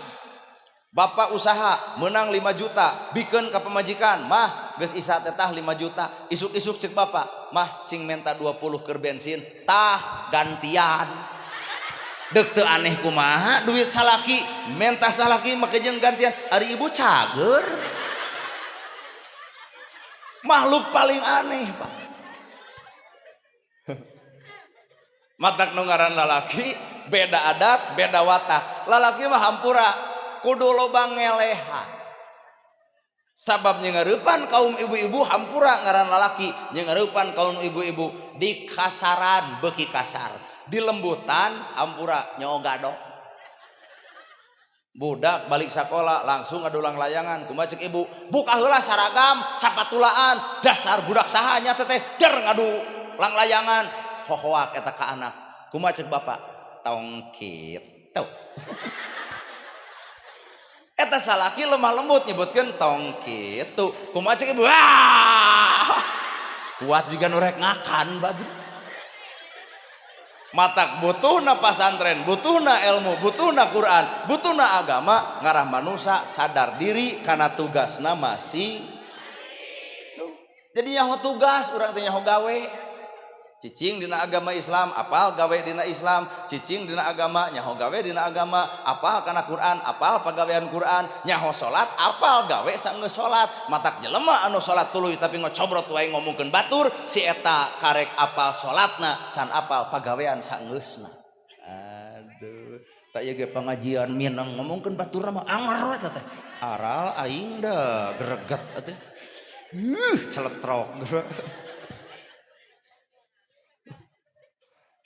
B: Bapak usaha menang 5 juta, bikeun ka pamajikan, mah geus isa teh tah 5 juta. Isuk-isuk cek bapak, mah cing menta 20 keur bensin, tah gantian. Dek teu aneh kumaha duit salaki mentah salaki make jeung gantian ari ibu cager. Makhluk paling aneh Pak. Matak nu ngaran lalaki beda adat beda watak. Lalaki mah hampura kudu loba ngelehan. Sabab nyengareupan kaum ibu-ibu hampura ngaran lalaki, nyengareupan kaum ibu-ibu di kasaran beuki kasar, di lembutan hampura nyogado. Budak balik sekolah langsung ngadulang layangan, kumaha cek ibu, buka heula saragam, sapatulaan, dasar budak saha nya teteh der ngadu lang layangan, hohoak eta ka anak. Kumaha cek bapak, tong kitu. Eta salaki lemah lembut nyebutkeun tong kitu. Kumaha cek ibu? Wah! Kuat jiga nu rek ngakan baju. Matak butuhna pasantren, butuhna ilmu, butuhna Quran, butuhna agama, ngarah manusia sadar diri kana tugasna masih. Tuh. Jadi nyaho tugas urang teh nyaho gawe. Cicing dina agama Islam, apal gawe dina Islam, cicing dina agama, nyaho gawe dina agama, apal kana Quran, apal pagawean Quran, nyaho salat, apal gawe sanggeus salat. Matak jelema anu salat tuluy tapi ngocobrot wae ngomongkeun batur, si eta karek apal salatna, can apal pagawean sanggeusna. Aduh, tak ieu ge pengajian minang ngomongkeun batur mah anger we teh. Aral aing da greget atuh. Celetrok.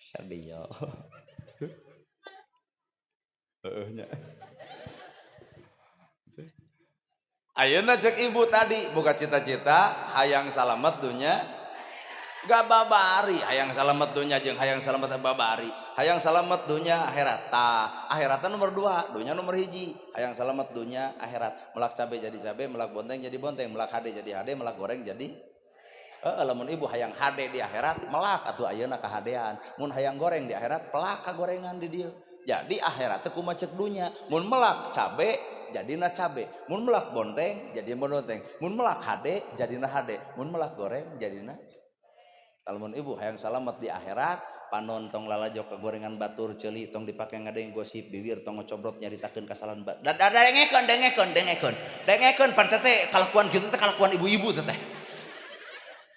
B: Sadio. Heeh nya. Ayeuna cek ibu tadi boga cita-cita hayang salamet dunya gak babari, hayang salamet dunya jeung hayang salamet babari, hayang salamet dunya akhirat. Tah, akhiratna nomor 2, dunya nomor 1. Hayang salamet dunya akhirat. Melak cabe jadi cabe, melak bonteng jadi bonteng, melak hade jadi hade, melak goreng jadi lamun ibu hayang hade di akhirat melak atuh ayeuna kahadean, mun hayang goreng di akhirat pelak kagorengan di dieu. Jadi akhirat teh kumaha cek dunya, mun melak cabe jadina cabe, mun melak bonteng jadi bonteng, mun melak hade jadina hade, mun melak goreng jadina. Lamun ibu hayang salamet di akhirat, panon tong lalajo kagorengan batur, ceuli tong dipake ngadeng gosip, bibir tong ngocobrot nyaritakeun kasalahan batur. Dengekeun dengekeun dengekeun. Dengekeun pan teh kalakuan kitu teh kalakuan ibu-ibu teh.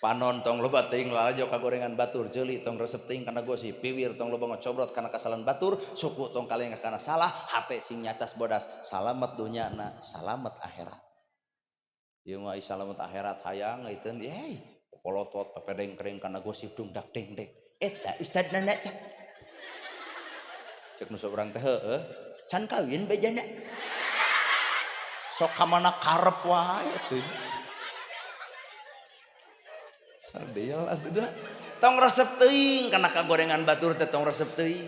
B: Panon tong loba teuing lalajo kagorengan batur, ceuli tong resep teuing kana gosip, piwir tong loba ngocobrot kana kasalahan batur, suku tong kalengah kana salah, hate sing nyacas bodas, salamet dunyana, salamet akhirat. Ieu mah salamet akhirat hayang iteun hey, polotot pepedeng kering kana gosip dungdak deng deng. Eta ustad nana teh. Cek nu urang teh heueuh, can kawin bejana. Sok ka mana karep wae atuh. Sadea atuh dah. Tong resep teuing kana kagorengan batur teh tong resep teuing.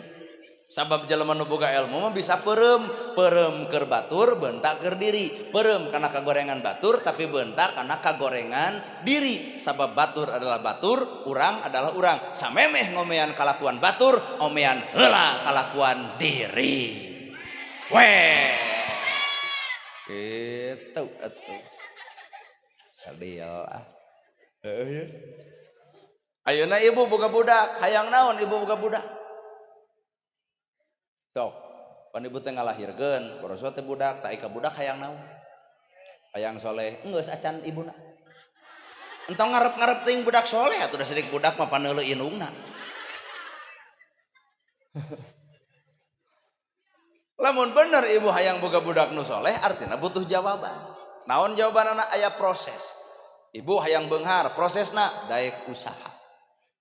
B: Sabab jelema nu boga ilmu mah bisa peureum, peureum keur batur bentak keur diri. Peureum kana kagorengan batur tapi bentak kana kagorengan diri. Sabab batur adalah batur, urang adalah urang. Samemeh ngomean kalakuan batur, omean heula kalakuan diri. Weh. Kitu atuh. Sadea ah. Heeh. Ayeuna ibu boga budak, hayang naon ibu boga budak? Sok, pan ibu teh ngalahirkeun, boroso teh budak, tah ka budak hayang naon? Hayang soleh, geus acan ibuna. Entong ngarep-ngarep teuing budak soleh atuh da sidik budak mah paneuleuh indungna. Lamun bener ibu hayang boga budak nu soleh, artina butuh jawaban. Naon jawabanana? Aya proses. Ibu hayang beunghar, prosesna daek usaha.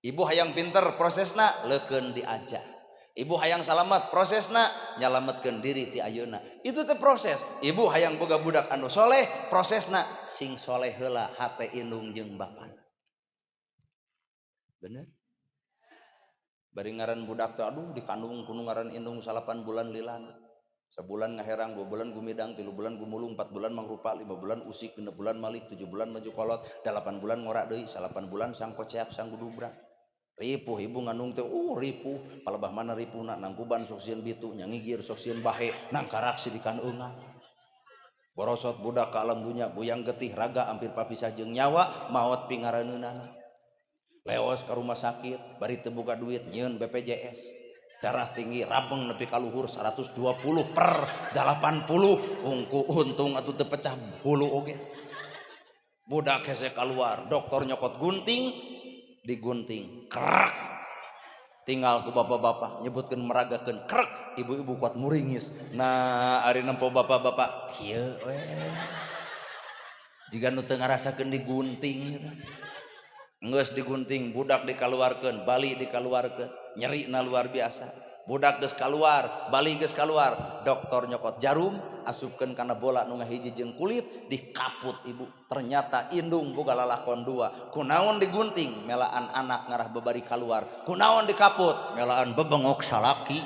B: Ibu hayang pinter, prosesna leukeun diajar. Ibu hayang salamet, prosesna nyalametkeun diri ti ayeuna. Itu teh proses. Ibu hayang boga budak anu soleh, prosesna sing soleh heula hate indung jeung bapana. Bener? Bari ngaran budak teh aduh dikandung kudu ngaran indung 8 bulan lilana. Sebulan ngaherang, 2 bulan gumidang, 3 bulan gumulung, 4 bulan mangrupa, 5 bulan usik, 6 bulan malik, 7 bulan maju kolot, 8 bulan ngorak deui, 8 bulan sang koceak sang gudubrak. Ripuh ibu ngandung teh, ripuh, palebah mana ripuhna, nangkuban sok sieun bitu, nyangigir sok sieun bahe, nangkarak sidikan eungah. Borosot budak ka alam dunya, buyang getih raga hampir papisah jeung nyawa, maot pingaraneunana. Leos ka rumah sakit, bari teu boga duit nyieun BPJS. Darah tinggi rabeng nepi ka luhur 120/80, ungku untung atuh teu pecah hulu oge. Budak hese keluar, dokter nyokot gunting, digunting, krek. Tinggal ku bapak-bapak nyebutkeun meragakeun krek, ibu-ibu kuat muringis. Nah, ari nempo bapak-bapak kieu we. Jiga nu teu ngarasakeun digunting gitu. Geus digunting, budak dikaluarkeun, bali dikaluarkeun, nyerina luar biasa. Budak geus kaluar, bali geus kaluar, dokter nyokot jarum, asupkeun kana bola nu ngahiji jeung kulit, dikaput ibu. Ternyata indung boga lalakon dua. Kunaon digunting, melaan anak ngarah babari kaluar. Kunaon dikaput, melaan bebengok salaki.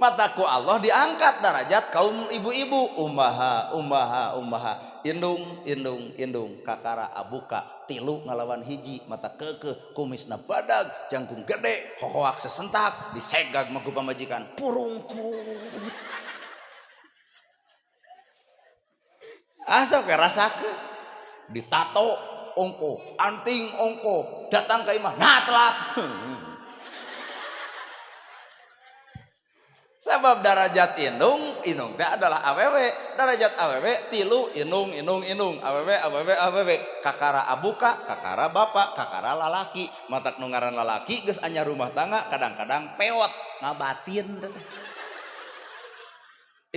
B: Mataku Allah diangkat darajat kaum ibu-ibu, umaha umaha umaha, indung indung indung, kakara abuka tilu ngalawan hiji, mata kekeh kumisna badag, jangkung gede, hohoak sesentak, disegag mah ku pamajikan purungkut. Asa we rasakeun ditato ongko, anting ongko, datang ke imah, nah telat. Sebab darajat indung, indung teh adalah awewe, darajat awewe tilu indung indung indung, awewe awewe awewe, kakara abuka, kakara bapak, kakara lalaki, matak nu ngaran lalaki geus anyar rumah tangga kadang-kadang peot ngabatin teh.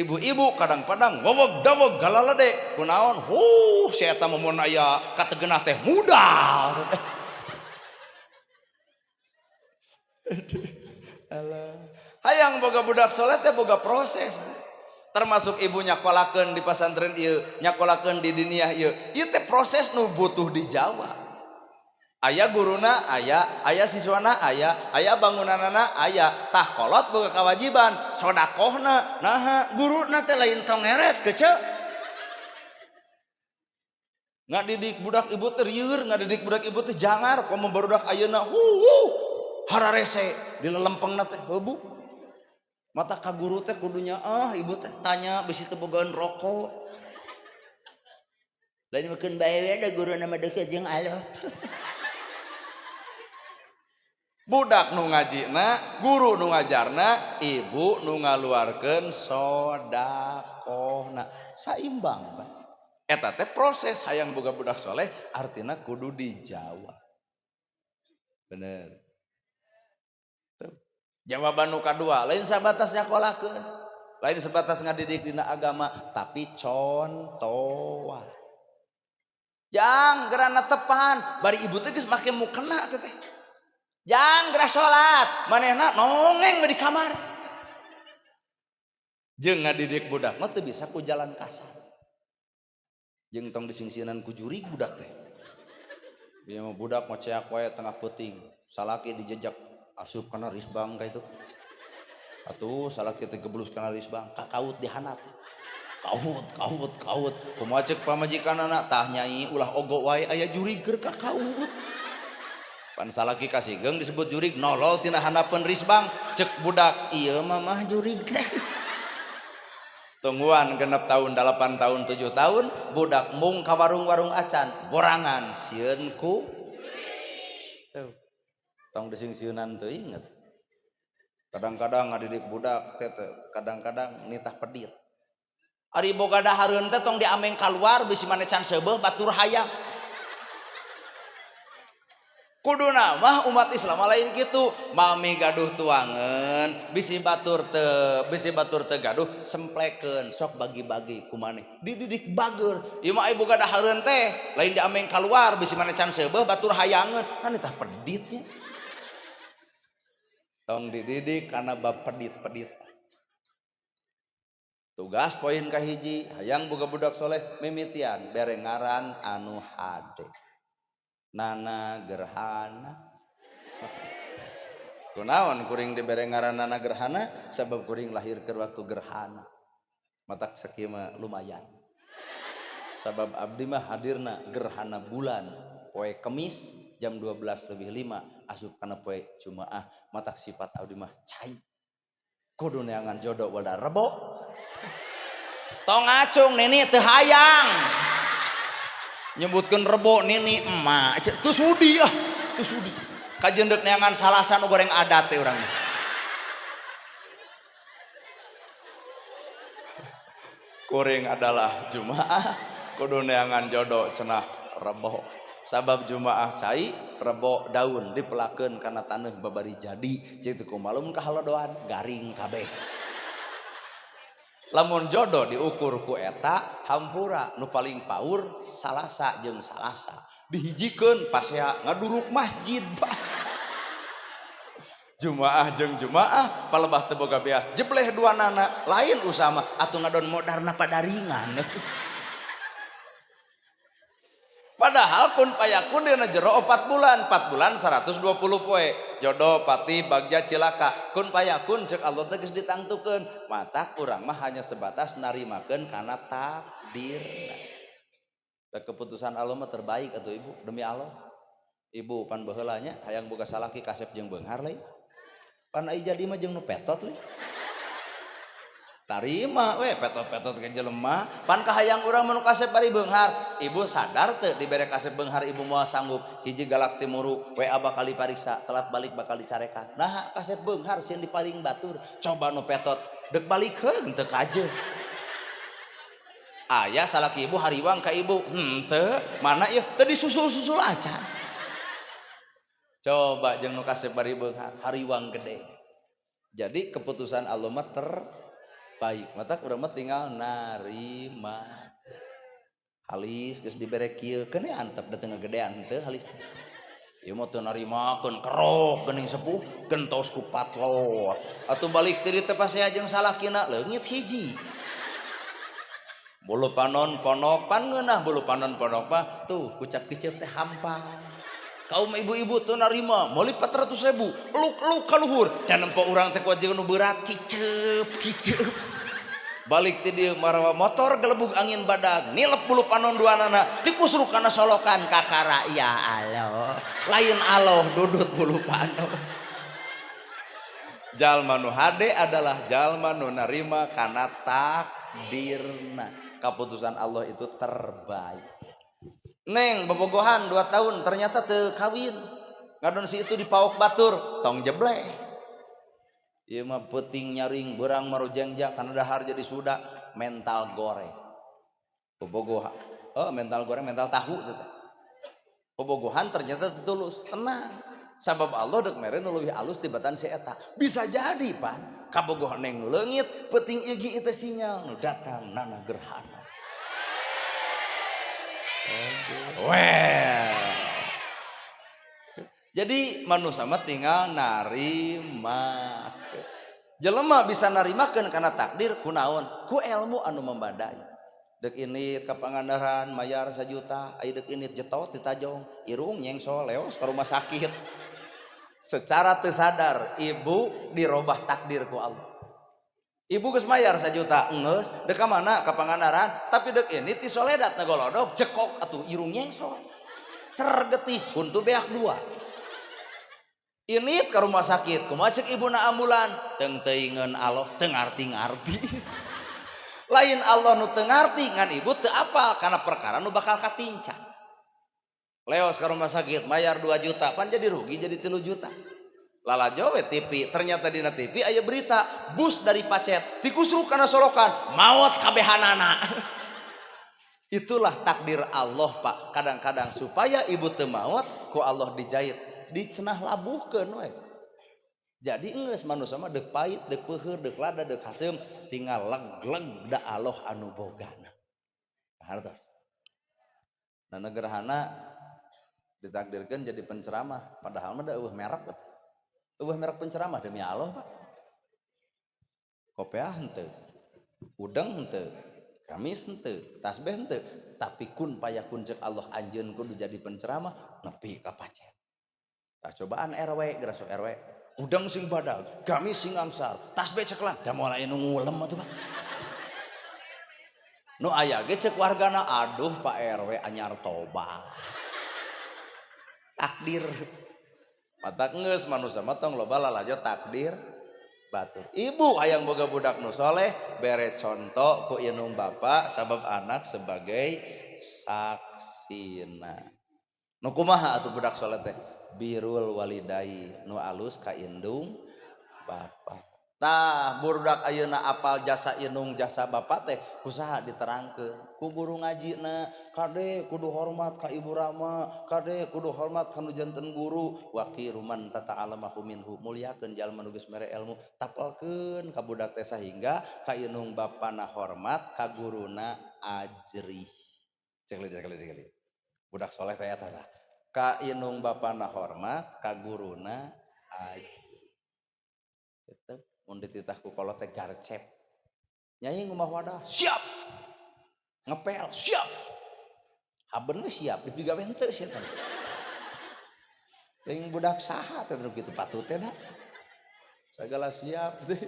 B: Ibu-ibu kadang-kadang weweg daweg galalede kunaon, huh si eta mah mun aya kategenah teh mudal teh. Alah. Hayang boga budak soleh teh boga proses, Bu. Termasuk ibu nyakolakeun di pasantren ieu, nyakolakeun di diniyah ieu. Ieu teh proses nu butuh dijawab. Aya guruna, aya, aya siswana, aya, aya bangunanana, aya. Tah kolot boga kewajiban, sodakohna. Naha guruna teh lain tongeret kece. Ngadidik budak ibu teh rieur, ngadidik budak ibu teh jangar, komo barudak ayeuna hu hararese di lelempengna teh heuh Bu. Mata ka guru teh kudunya ah ibu teh tanya bisi teu bogaan rokok. Lain makeun bae we da guru nama deukeut jeung Allah. Budak nu ngajina, guru nu ngajarna, ibu nu ngaluarkeun sodakohna. Saimbang, Pak. Eta teh proses hayang boga budak soleh artina kudu dijawab. Bener. Jawaban nu kadua lain sabatas nyakolakeun, lain sebatas ngadidik dina agama, tapi contohan. Jang gerana tepan, bari ibu teh geus make mukena teh teh. Jang gerah salat, manehna nongeng di kamar. Jeung ngadidik budak mah teu bisa ku jalan kasar. Jeung tong disingsieunan ku jurig budak teh. Ieu mah budak mah ceak wae tengah peuting, salaki dijejak asup kana risbang ka itu. Atuh salaki teh geblus kana risbang, kakaut dihanap. Kaut kaut kaut. Kumaha ceuk pamajikanana tah nyai ulah ogo wae aya jurig keur kakaut. Pan salaki kasigeung disebut jurig nolol tina hanapeun risbang, ceuk budak ieu mah mah jurig teh. Tungguan 6 tahun, 8 tahun, 7 tahun budak mung ka warung-warung acan, borangan sieun ku. Tuh. Tong disingsieunan teuing atuh. Kadang-kadang ngadidik budak teh kadang-kadang nitah pedit. Ari boga dahareun teh tong diameng kaluar bisi maneh can seubeuh batur hayang. Kuduna mah umat Islam lain kitu, mami gaduh tuangan, bisi batur teu gaduh semplekeun, sok bagi-bagi ku maneh. Dididik bager. Ieu mah ibu gadah hareun teh, lain diameng kaluar bisi maneh can seubeuh batur hayangeun, kan tah peditnya. Tong dididik kana bab pedit-pedit. Tugas poin kahiji, hayang boga budak soleh mimitian bere ngaran anu hade. Nana Gerhana. Kunaon kuring dibere ngaran Nana Gerhana? Sabab kuring lahir keur waktu gerhana. Matak sakieu mah lumayan. Sabab abdi mah hadirna gerhana bulan poe Kemis jam 12.05 asup kana poe Jumaah. Matak sifat abdi mah cai. Kudu neangan jodoh wala rebo. Tong ngacung nini teu hayang. Nyebutkeun rebo nini emak teu sudi ah, teu sudi. Kajeun deuk neangan salasa nu goreng adat teh urang. Kuring adalah Jumaah, kudu neangan jodoh cenah rebo. Sabab Jumaah cai, rebo daun dipelakeun kana taneuh babari jadi, ceuk teu kumalum kahalodoan garing kabeh. Lamun jodoh diukur ku eta hampura nu paling paur Salasa jeung Salasa dihijikeun pasea ngaduruk masjid Pak. Jumaah jeung Jumaah palebah teu boga beas jebleh dua nana lain usama atuh ngadon modarna padaringan. Padahal kun payakun dina jero 4 bulan, 4 bulan 120 poe. Jodoh pati bagja cilaka. Kun payakun ceuk Allah teh geus ditangtukeun. Matak urang mah hanya sebatas narimakeun kana takdirna. Da keputusan Allah mah terbaik atuh ibu, demi Allah. Ibu pan baheula nya hayang boga salaki kasep jeung beunghar lain. Pan ai jadi mah jeung nu petot lain. Tarima we petot-petot ke jelema, pan kahayang urang mah nu kasep bari beunghar. Ibu sadar teu dibere kasep beunghar ibu moal sanggup. Hiji galak timuru, WA bakal dipariksa, telat balik bakal dicarekan. Nah, kasep beunghar sieun dipaling batur. Coba nu petot dek balikeun teu kaje. Aya salaki ibu hariwang ka ibu, henteu, mana ieu teu disusul-susul acan. Coba jeung nu kasep bari beunghar, hariwang gede. Jadi keputusan Allah mah terbaik. Matak urang mah tinggal narima. Halis geus dibere kieu, keun antep da teu ngagedean teu halis teh. Ieu mah teu narimakeun kerok geuning sepuh gentos ku patlot. Atuh balik ti dieu teh pasea jeung salakina leungit hiji. Bulu panon ponok pan ngeunah bulu panon ponok mah tuh kucap kicep teh hampa. Kaum ibu-ibu teu narima meuli 400.000 luk-luk ka luhur dan nempo urang teh ku nu berat kicep kicep. Balik ti dieu marawa motor gelebug angin badag nilep bulu panon duanana tikusruk kana solokan kakara ya Allah lain Allah dudut bulu panon. Jalma nu hade adalah jalma nu narima kana takdirna. Keputusan Allah itu terbaik. Neng bobogohan 2 tahun ternyata teu kawin. Ngadon si itu dipaok batur tong jebleh. Ieu mah peuting nyaring beurang marojengjang kana dahar jadi suda mental goreng. Bobogohan, oh mental goreng mental tahu teh. Bobogohan ternyata tulus, tenang. Sabab Allah dek mere nu leuwih alus tibatan si eta. Bisa jadi pan kabogohan neng nu leungit peuting ieu ge teh sinyal nu datang nana gerhana. Well. Jadi manusia mah tinggal narima. Jelema bisa narimakeun kana takdir kunaon? Ku ilmu anu membadai. Dek ini ka Pangandaran mayar 1 juta, aya dek ini jetot ditajong, irung nyengsol leos ka rumah sakit. Secara teu sadar ibu dirobah takdir ku Allah. Ibu geus mayar 1 juta, enggeus, dek ka mana? Ka Pangandaran, tapi dek ini ti soledat ngagolodog jekok atuh irung nyengsol. Cer getih kuntu beak 2. Ini ke rumah sakit, kumaha cek ibuna ambulan, teu teuingeun Allah teu ngarti-ngarti. Lain Allah nu teu ngarti ngan ibu teu apal kana perkara nu bakal katinca. Leos ke rumah sakit mayar 2 juta, pan jadi rugi jadi 3 juta. Lalajo we TV, ternyata dina TV aya berita bus dari Pacet tikusruk kana solokan, maot kabehanana. Itulah takdir Allah, Pak. Kadang-kadang supaya ibu teu maot ku Allah dijahit, dicenah labuhkeun we. Jadi geus manusia mah deuk pahit, deuk peuheur, deuk lada, deuk haseum, tinggal leg-leg da Allah anu bogana. Hartos. Nah, gerhana ditakdirkan jadi penceramah, padahal mah da eueuh merek teh. Eueuh merek penceramah demi Allah, Pak. Kopeah henteu, udang henteu, gamis henteu, tasbih henteu, tapi kun payakun cek Allah anjeun kudu jadi penceramah nepi ka Pacet. Tah cobaan RW, gerasuk RW. Udang sing badag, gamis sing angsar, tasbih ceklan, da moal aya nu ngulem atuh, Pak. Nu aya ge cek wargana, aduh Pak RW anyar tobat. Takdir. Matak geus manusia mah tong loba lalajo takdir batur. Ibu hayang boga budak nu soleh, bere contoh ku indung bapa sabab anak sebagai saksina. Nu kumaha atuh budak soleh teh? Birul walidai, nu alus ka indung bapa. Tah budak ayeuna apal jasa indung jasa bapa teh kusaha diterangkeun ku guru ngajina, kade kudu hormat ka ibu rama, kade kudu hormat ka nu janten guru, waqiruman tata'alamahu minhu, muliakeun jalma nu geus mere ilmu, tapelkeun ka budak teh sahingga ka indung bapana hormat ka guruna ajrih. Cek lieu, cek lieu, cek lieu. Budak soleh teh eta tah. Ka indung bapana hormat ka guruna ajrih. Eta mun dititah ku kolot teh garcep. Nyai ngumah wadah, siap. Ngepel, siap. Haben we siap, dipigawe henteu sia teh. Teuing budak saha teh kitu patut teh da. Sagala siap teh.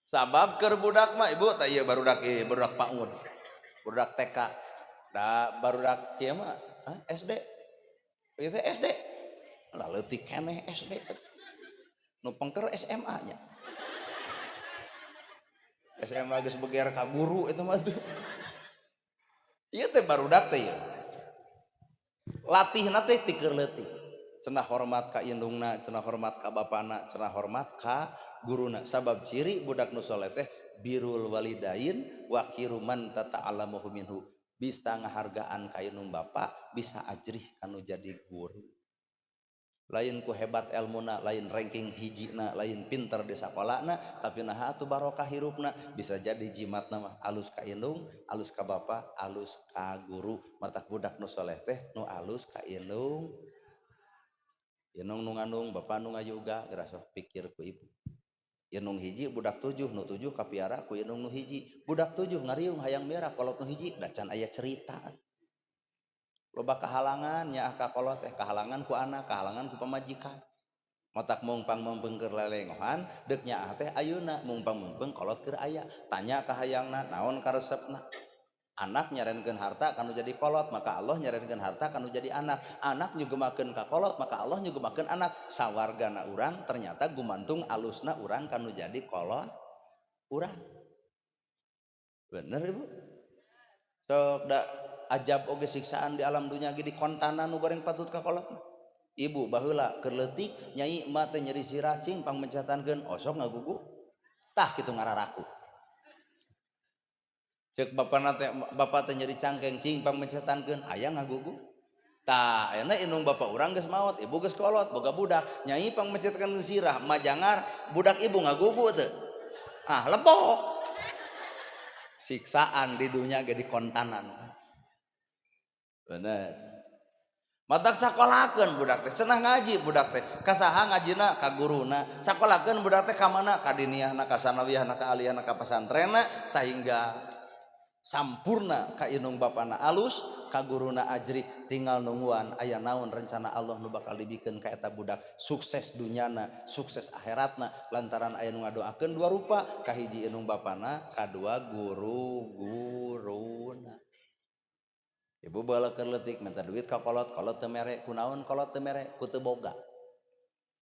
B: Sabab keur budak mah ibu tah ieu barudak ieu barudak PAUD. Barudak TK. Da barudak kieu mah, hah, SD. Ieu teh SD. Lah leutik keneh SD. Nu pengker SMA nya. SMA geus beger ka guru eta mah tuh. Ieu teh barudak teh ieu. Latihna teh ti keur leutik. Cenah hormat ka indungna, cenah hormat ka bapana, cenah hormat ka guruna. Sabab ciri budak nu soleh teh birrul walidain wa kiruman tata'allamuhu minhu. Bisa ngahargaan ka indung bapa, bisa ajrih kanu jadi guru. Lain ku hebat elmuna, lain ranking hijina, lain pinter di sakolana, tapi naha atuh barokah hirupna, bisa jadi jimatna mah alus ka indung, alus ka bapa, alus ka guru. Matak budak nu soleh teh nu alus ka indung. Indung nu ngandung, bapa nu ngayoga, geura sok pikir ku ibu. Indung hiji budak 7, nu 7 kapiara ku indung nu hiji. Budak 7 ngariung hayang miara kolot nu hiji, da can aya cerita. Loba kahalangan nyaah ka kolot teh, kahalangan ku anak, kahalangan ku pamajikan. Matak mungpang meumpeng keur lelengohan, deuk nyaah teh ayeuna mungpang meumpeng kolot keur aya. Tanya ka hayangna, naon karesepna. Anak nyarenkeun harta kanu jadi kolot, maka Allah nyarenkeun harta kanu jadi anak. Anak nyugemakeun ka kolot, maka Allah nyugemakeun anak. Sawargana urang ternyata gumantung alusna urang kanu jadi kolot urang. Bener Ibu? Sok da ajab oge siksaan di alam dunia ge dikontanan nu goreng patut ka kolot mah. Ibu baheula keur leutik nyai emak teh nyeri sirah cing pangmencetankeun osok ngagugu. Tah kitu ngararaku. Ceuk bapana teh bapa teh nyeri cangkeng cing pangmencetankeun aya ngagugu. Tah ayeuna indung bapa urang geus maot, ibu geus kolot boga budak, nyai pangmencetankeun sirah majangar budak ibu ngagugu teu. Ah lebok. Siksaan di dunia ge dikontanan. Bener. Matak sakolakeun budak teh, cenah ngaji budak teh. Ka saha ngajina? Ka guruna. Sakolakeun budak teh ka mana? Ka diniyahna, ka sanawiyahna, ka aliyahna, ka pasantrenna sehingga sampurna ka indung bapana alus, ka guruna ajri, tinggal nungguan aya naon rencana Allah nu bakal dibikeun ka eta budak, sukses dunyana, sukses akhiratna, lantaran aya nu ngadoakeun dua rupa, kahiji indung bapana, kadua guru-guruna. Ibu baheula keur leutik minta duit ka kolot, kolot teu mere, kunaon kolot teu mere, ku teu boga.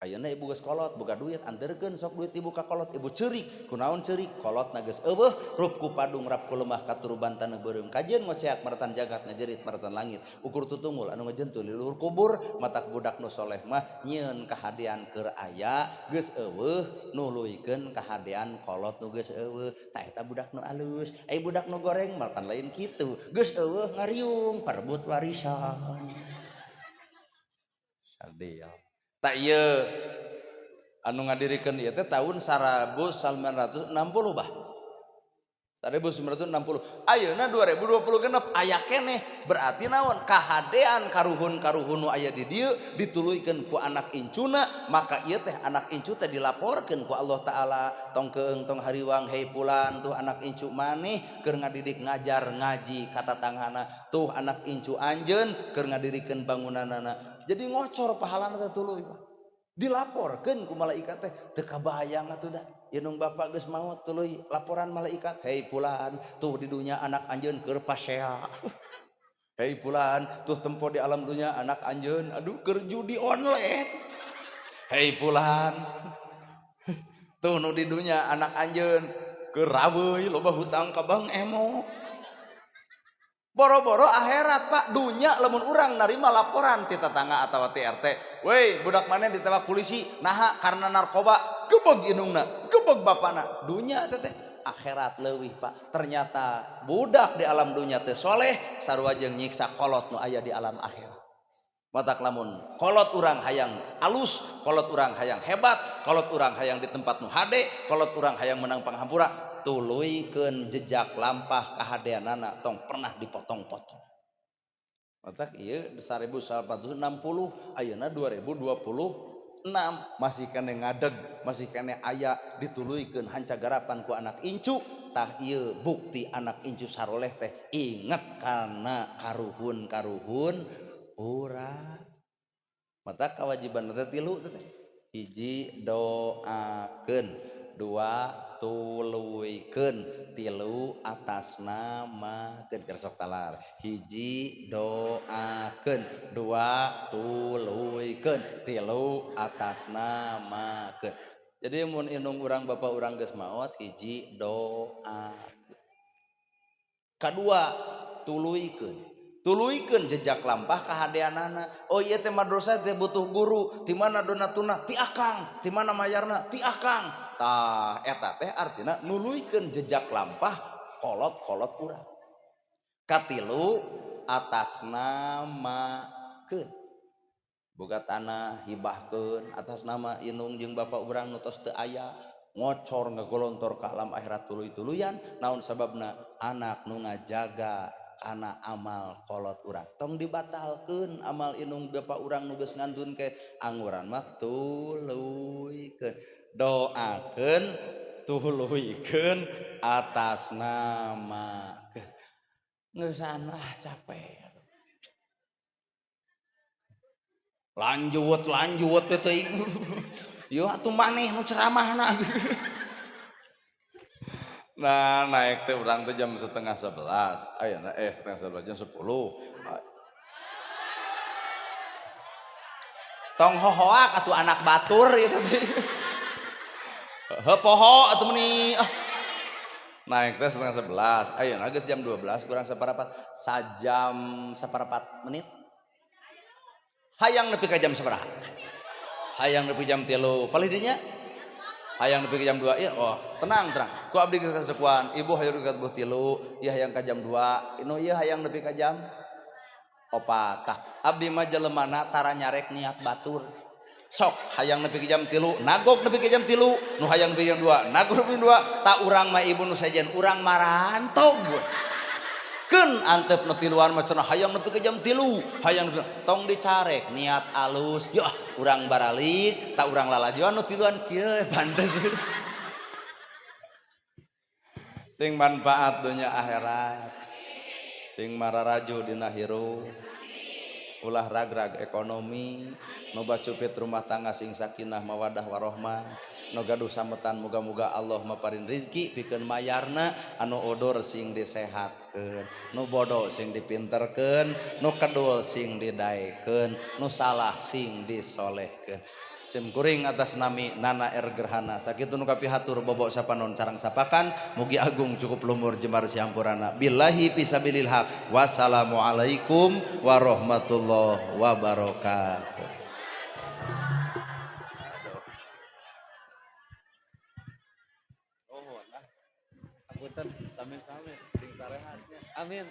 B: Ayeuna ibu geus kolot, boga duit, anterkeun sok duit ibu ka kolot, ibu ceurik, kunaon ceurik, kolotna geus eueuh, rup ku padung, rap ku lemah, katuruban taneuh beureum, kajeun ngoceak maratan jagat, ngajerit maratan langit, ukur tutungul anu ngajentul di luhur kubur, matak budak nu soleh mah nyieun kahadean keur aya, geus eueuh nuluykeun kahadean kolot nu geus eueuh, tah eta budak nu alus, ai budak nu goreng mah pan lain kitu, geus eueuh ngariung parebut warisan. Sadia. Tak ieu anu ngadirikeun ieu teh tahun 1960 bah. 1960. Ayeuna 2020 genep aya keneh, berarti naon? Kahadean karuhun-karuhun nu aya di dieu dituluykeun ku anak incuna, maka ieu teh anak incu teh dilaporkeun ku Allah Taala, tong keung tong hariwang hei pulan tuh anak incu maneh keur ngadidik ngajar ngaji ka tatanggana, tuh anak incu anjeun keur ngadirikeun bangunanana. Jadi ngocor pahalana teh tuluy Pak. Dilaporkeun ku malaikat teh teu kabayang atuh da. Indung bapak geus maot tuluy laporan malaikat, hei pulan tuh di dunia anak anjeun keur pasea. Hei pulan tuh tempo di alam dunia anak anjeun aduh keur judi online. Hei pulan tuh nu di dunia anak anjeun keur raweuy loba hutang ka Bank Emok. Boro-boro akhirat Pak, dunya lamun urang narima laporan ti tetangga atawa ti RT. Weh, budak maneh ditembak polisi, naha karena narkoba, gebeg indungna, gebeg bapana. Dunya teh teh akhirat leuwih Pak. Ternyata budak di alam dunya teh soleh, sarua jeung nyiksa kolot nu aya di alam akhirat. Matak lamun kolot urang hayang alus, kolot urang hayang hebat, kolot urang hayang di tempat nu hade, kolot urang hayang menang panghampura, tuluykeun jejak lampah kahadeanana tong pernah dipotong-potong. Matak ieu 1860 ayeuna 2026 masih keneh ngadeg, masih keneh aya dituluykeun hanca garapan ku anak incu. Tah ieu bukti anak incu saroleh teh inget kana karuhun-karuhun urang. Mata kewajiban teh tilu teh. Hiji doakeun, dua tuluykeun, tilu atas namakeun. Keur sok talar. Hiji doakeun, dua tuluykeun, tilu atas namakeun. Jadi mun indung urang bapak urang geus maot hiji doa. Kadua tuluykeun. Tuluykeun jejak lampah kahadeanana. Oh ieu teh madrasah teh butuh guru, ti mana donatuna? Ti akang, ti mana mayarna? Ti akang. Tah eta teh artina nuluykeun jejak lampah kolot-kolot urang. Katilu atas namakeun. Boga tanah hibahkeun atas nama indung jeung bapak urang nu tos teu aya, ngocor ngagolontor ka alam akhirat tuluy-tuluyan. Naon sababna? Anak nu ngajaga kana amal kolot urang. Tong dibatalkeun amal indung bapak urang nu geus ngantun ke anguran mah tuluykeun. Doakeun tuluykeun atas nama. Ngeusan lah capek. Lanjut lanjut teh teuing. Yo atuh maneh nu ceramahna. Nah, naik teh urang teh jam 10:30. Ayeuna 10:30 jam 10. Tong hohoak atuh anak batur ieu teh. Heuh poho atuh meuni. Naik teh 10:30. Ayeuna geus jam 12 kurang saparapat. Sajam saparapat menit. Hayang nepi ka jam sabaraha? Hayang nepi jam 3. Palih dinya? Hayang nepi ka jam 2. Iya, oh, tenang, tenang. Ku abdi geus kasekuan, ibu hayang nepi ka 3, ieu hayang ka jam 2, inu ieu hayang nepi ka jam 4. Tah, abdi mah jelemana tara nyarek niat batur. Sok hayang nepi ka jam 3, nagog nepi ka jam 3, nu hayang nepi jam 2, nagog nepi 2. Tak urang mah ibu nu sejen, urang marantog. Keun antep nu tiluan mah cenah hayang nepi ka jam 3, hayang nepi tong dicarek niat alus. Yah, urang baralik, tak urang lalajoan nu tiluan kieu pantes. Sing manfaat dunya akhirat. Sing mararaju dina hirup. Ulah ragrag ekonomi, nu bacupit rumah tangga sing sakinah mawadah warohmah. Nu gaduh sametan muga-muga Allah maparin rizki pikeun mayarna, anu odor sing disehatkeun, nu bodoh sing dipinterkeun, nu kedul sing didaekeun, nu salah sing disolehkeun. Sim kuring atas nami Nana R Gerhana. Sakitu nu kapihatur bobok sapanon sarang sapakan, mugi agung cukup lumur jembar siampurana. Billahi fisabilil haq. Wassalamualaikum warahmatullahi wabarakatuh. Sami-sami sing sarehat. Amin.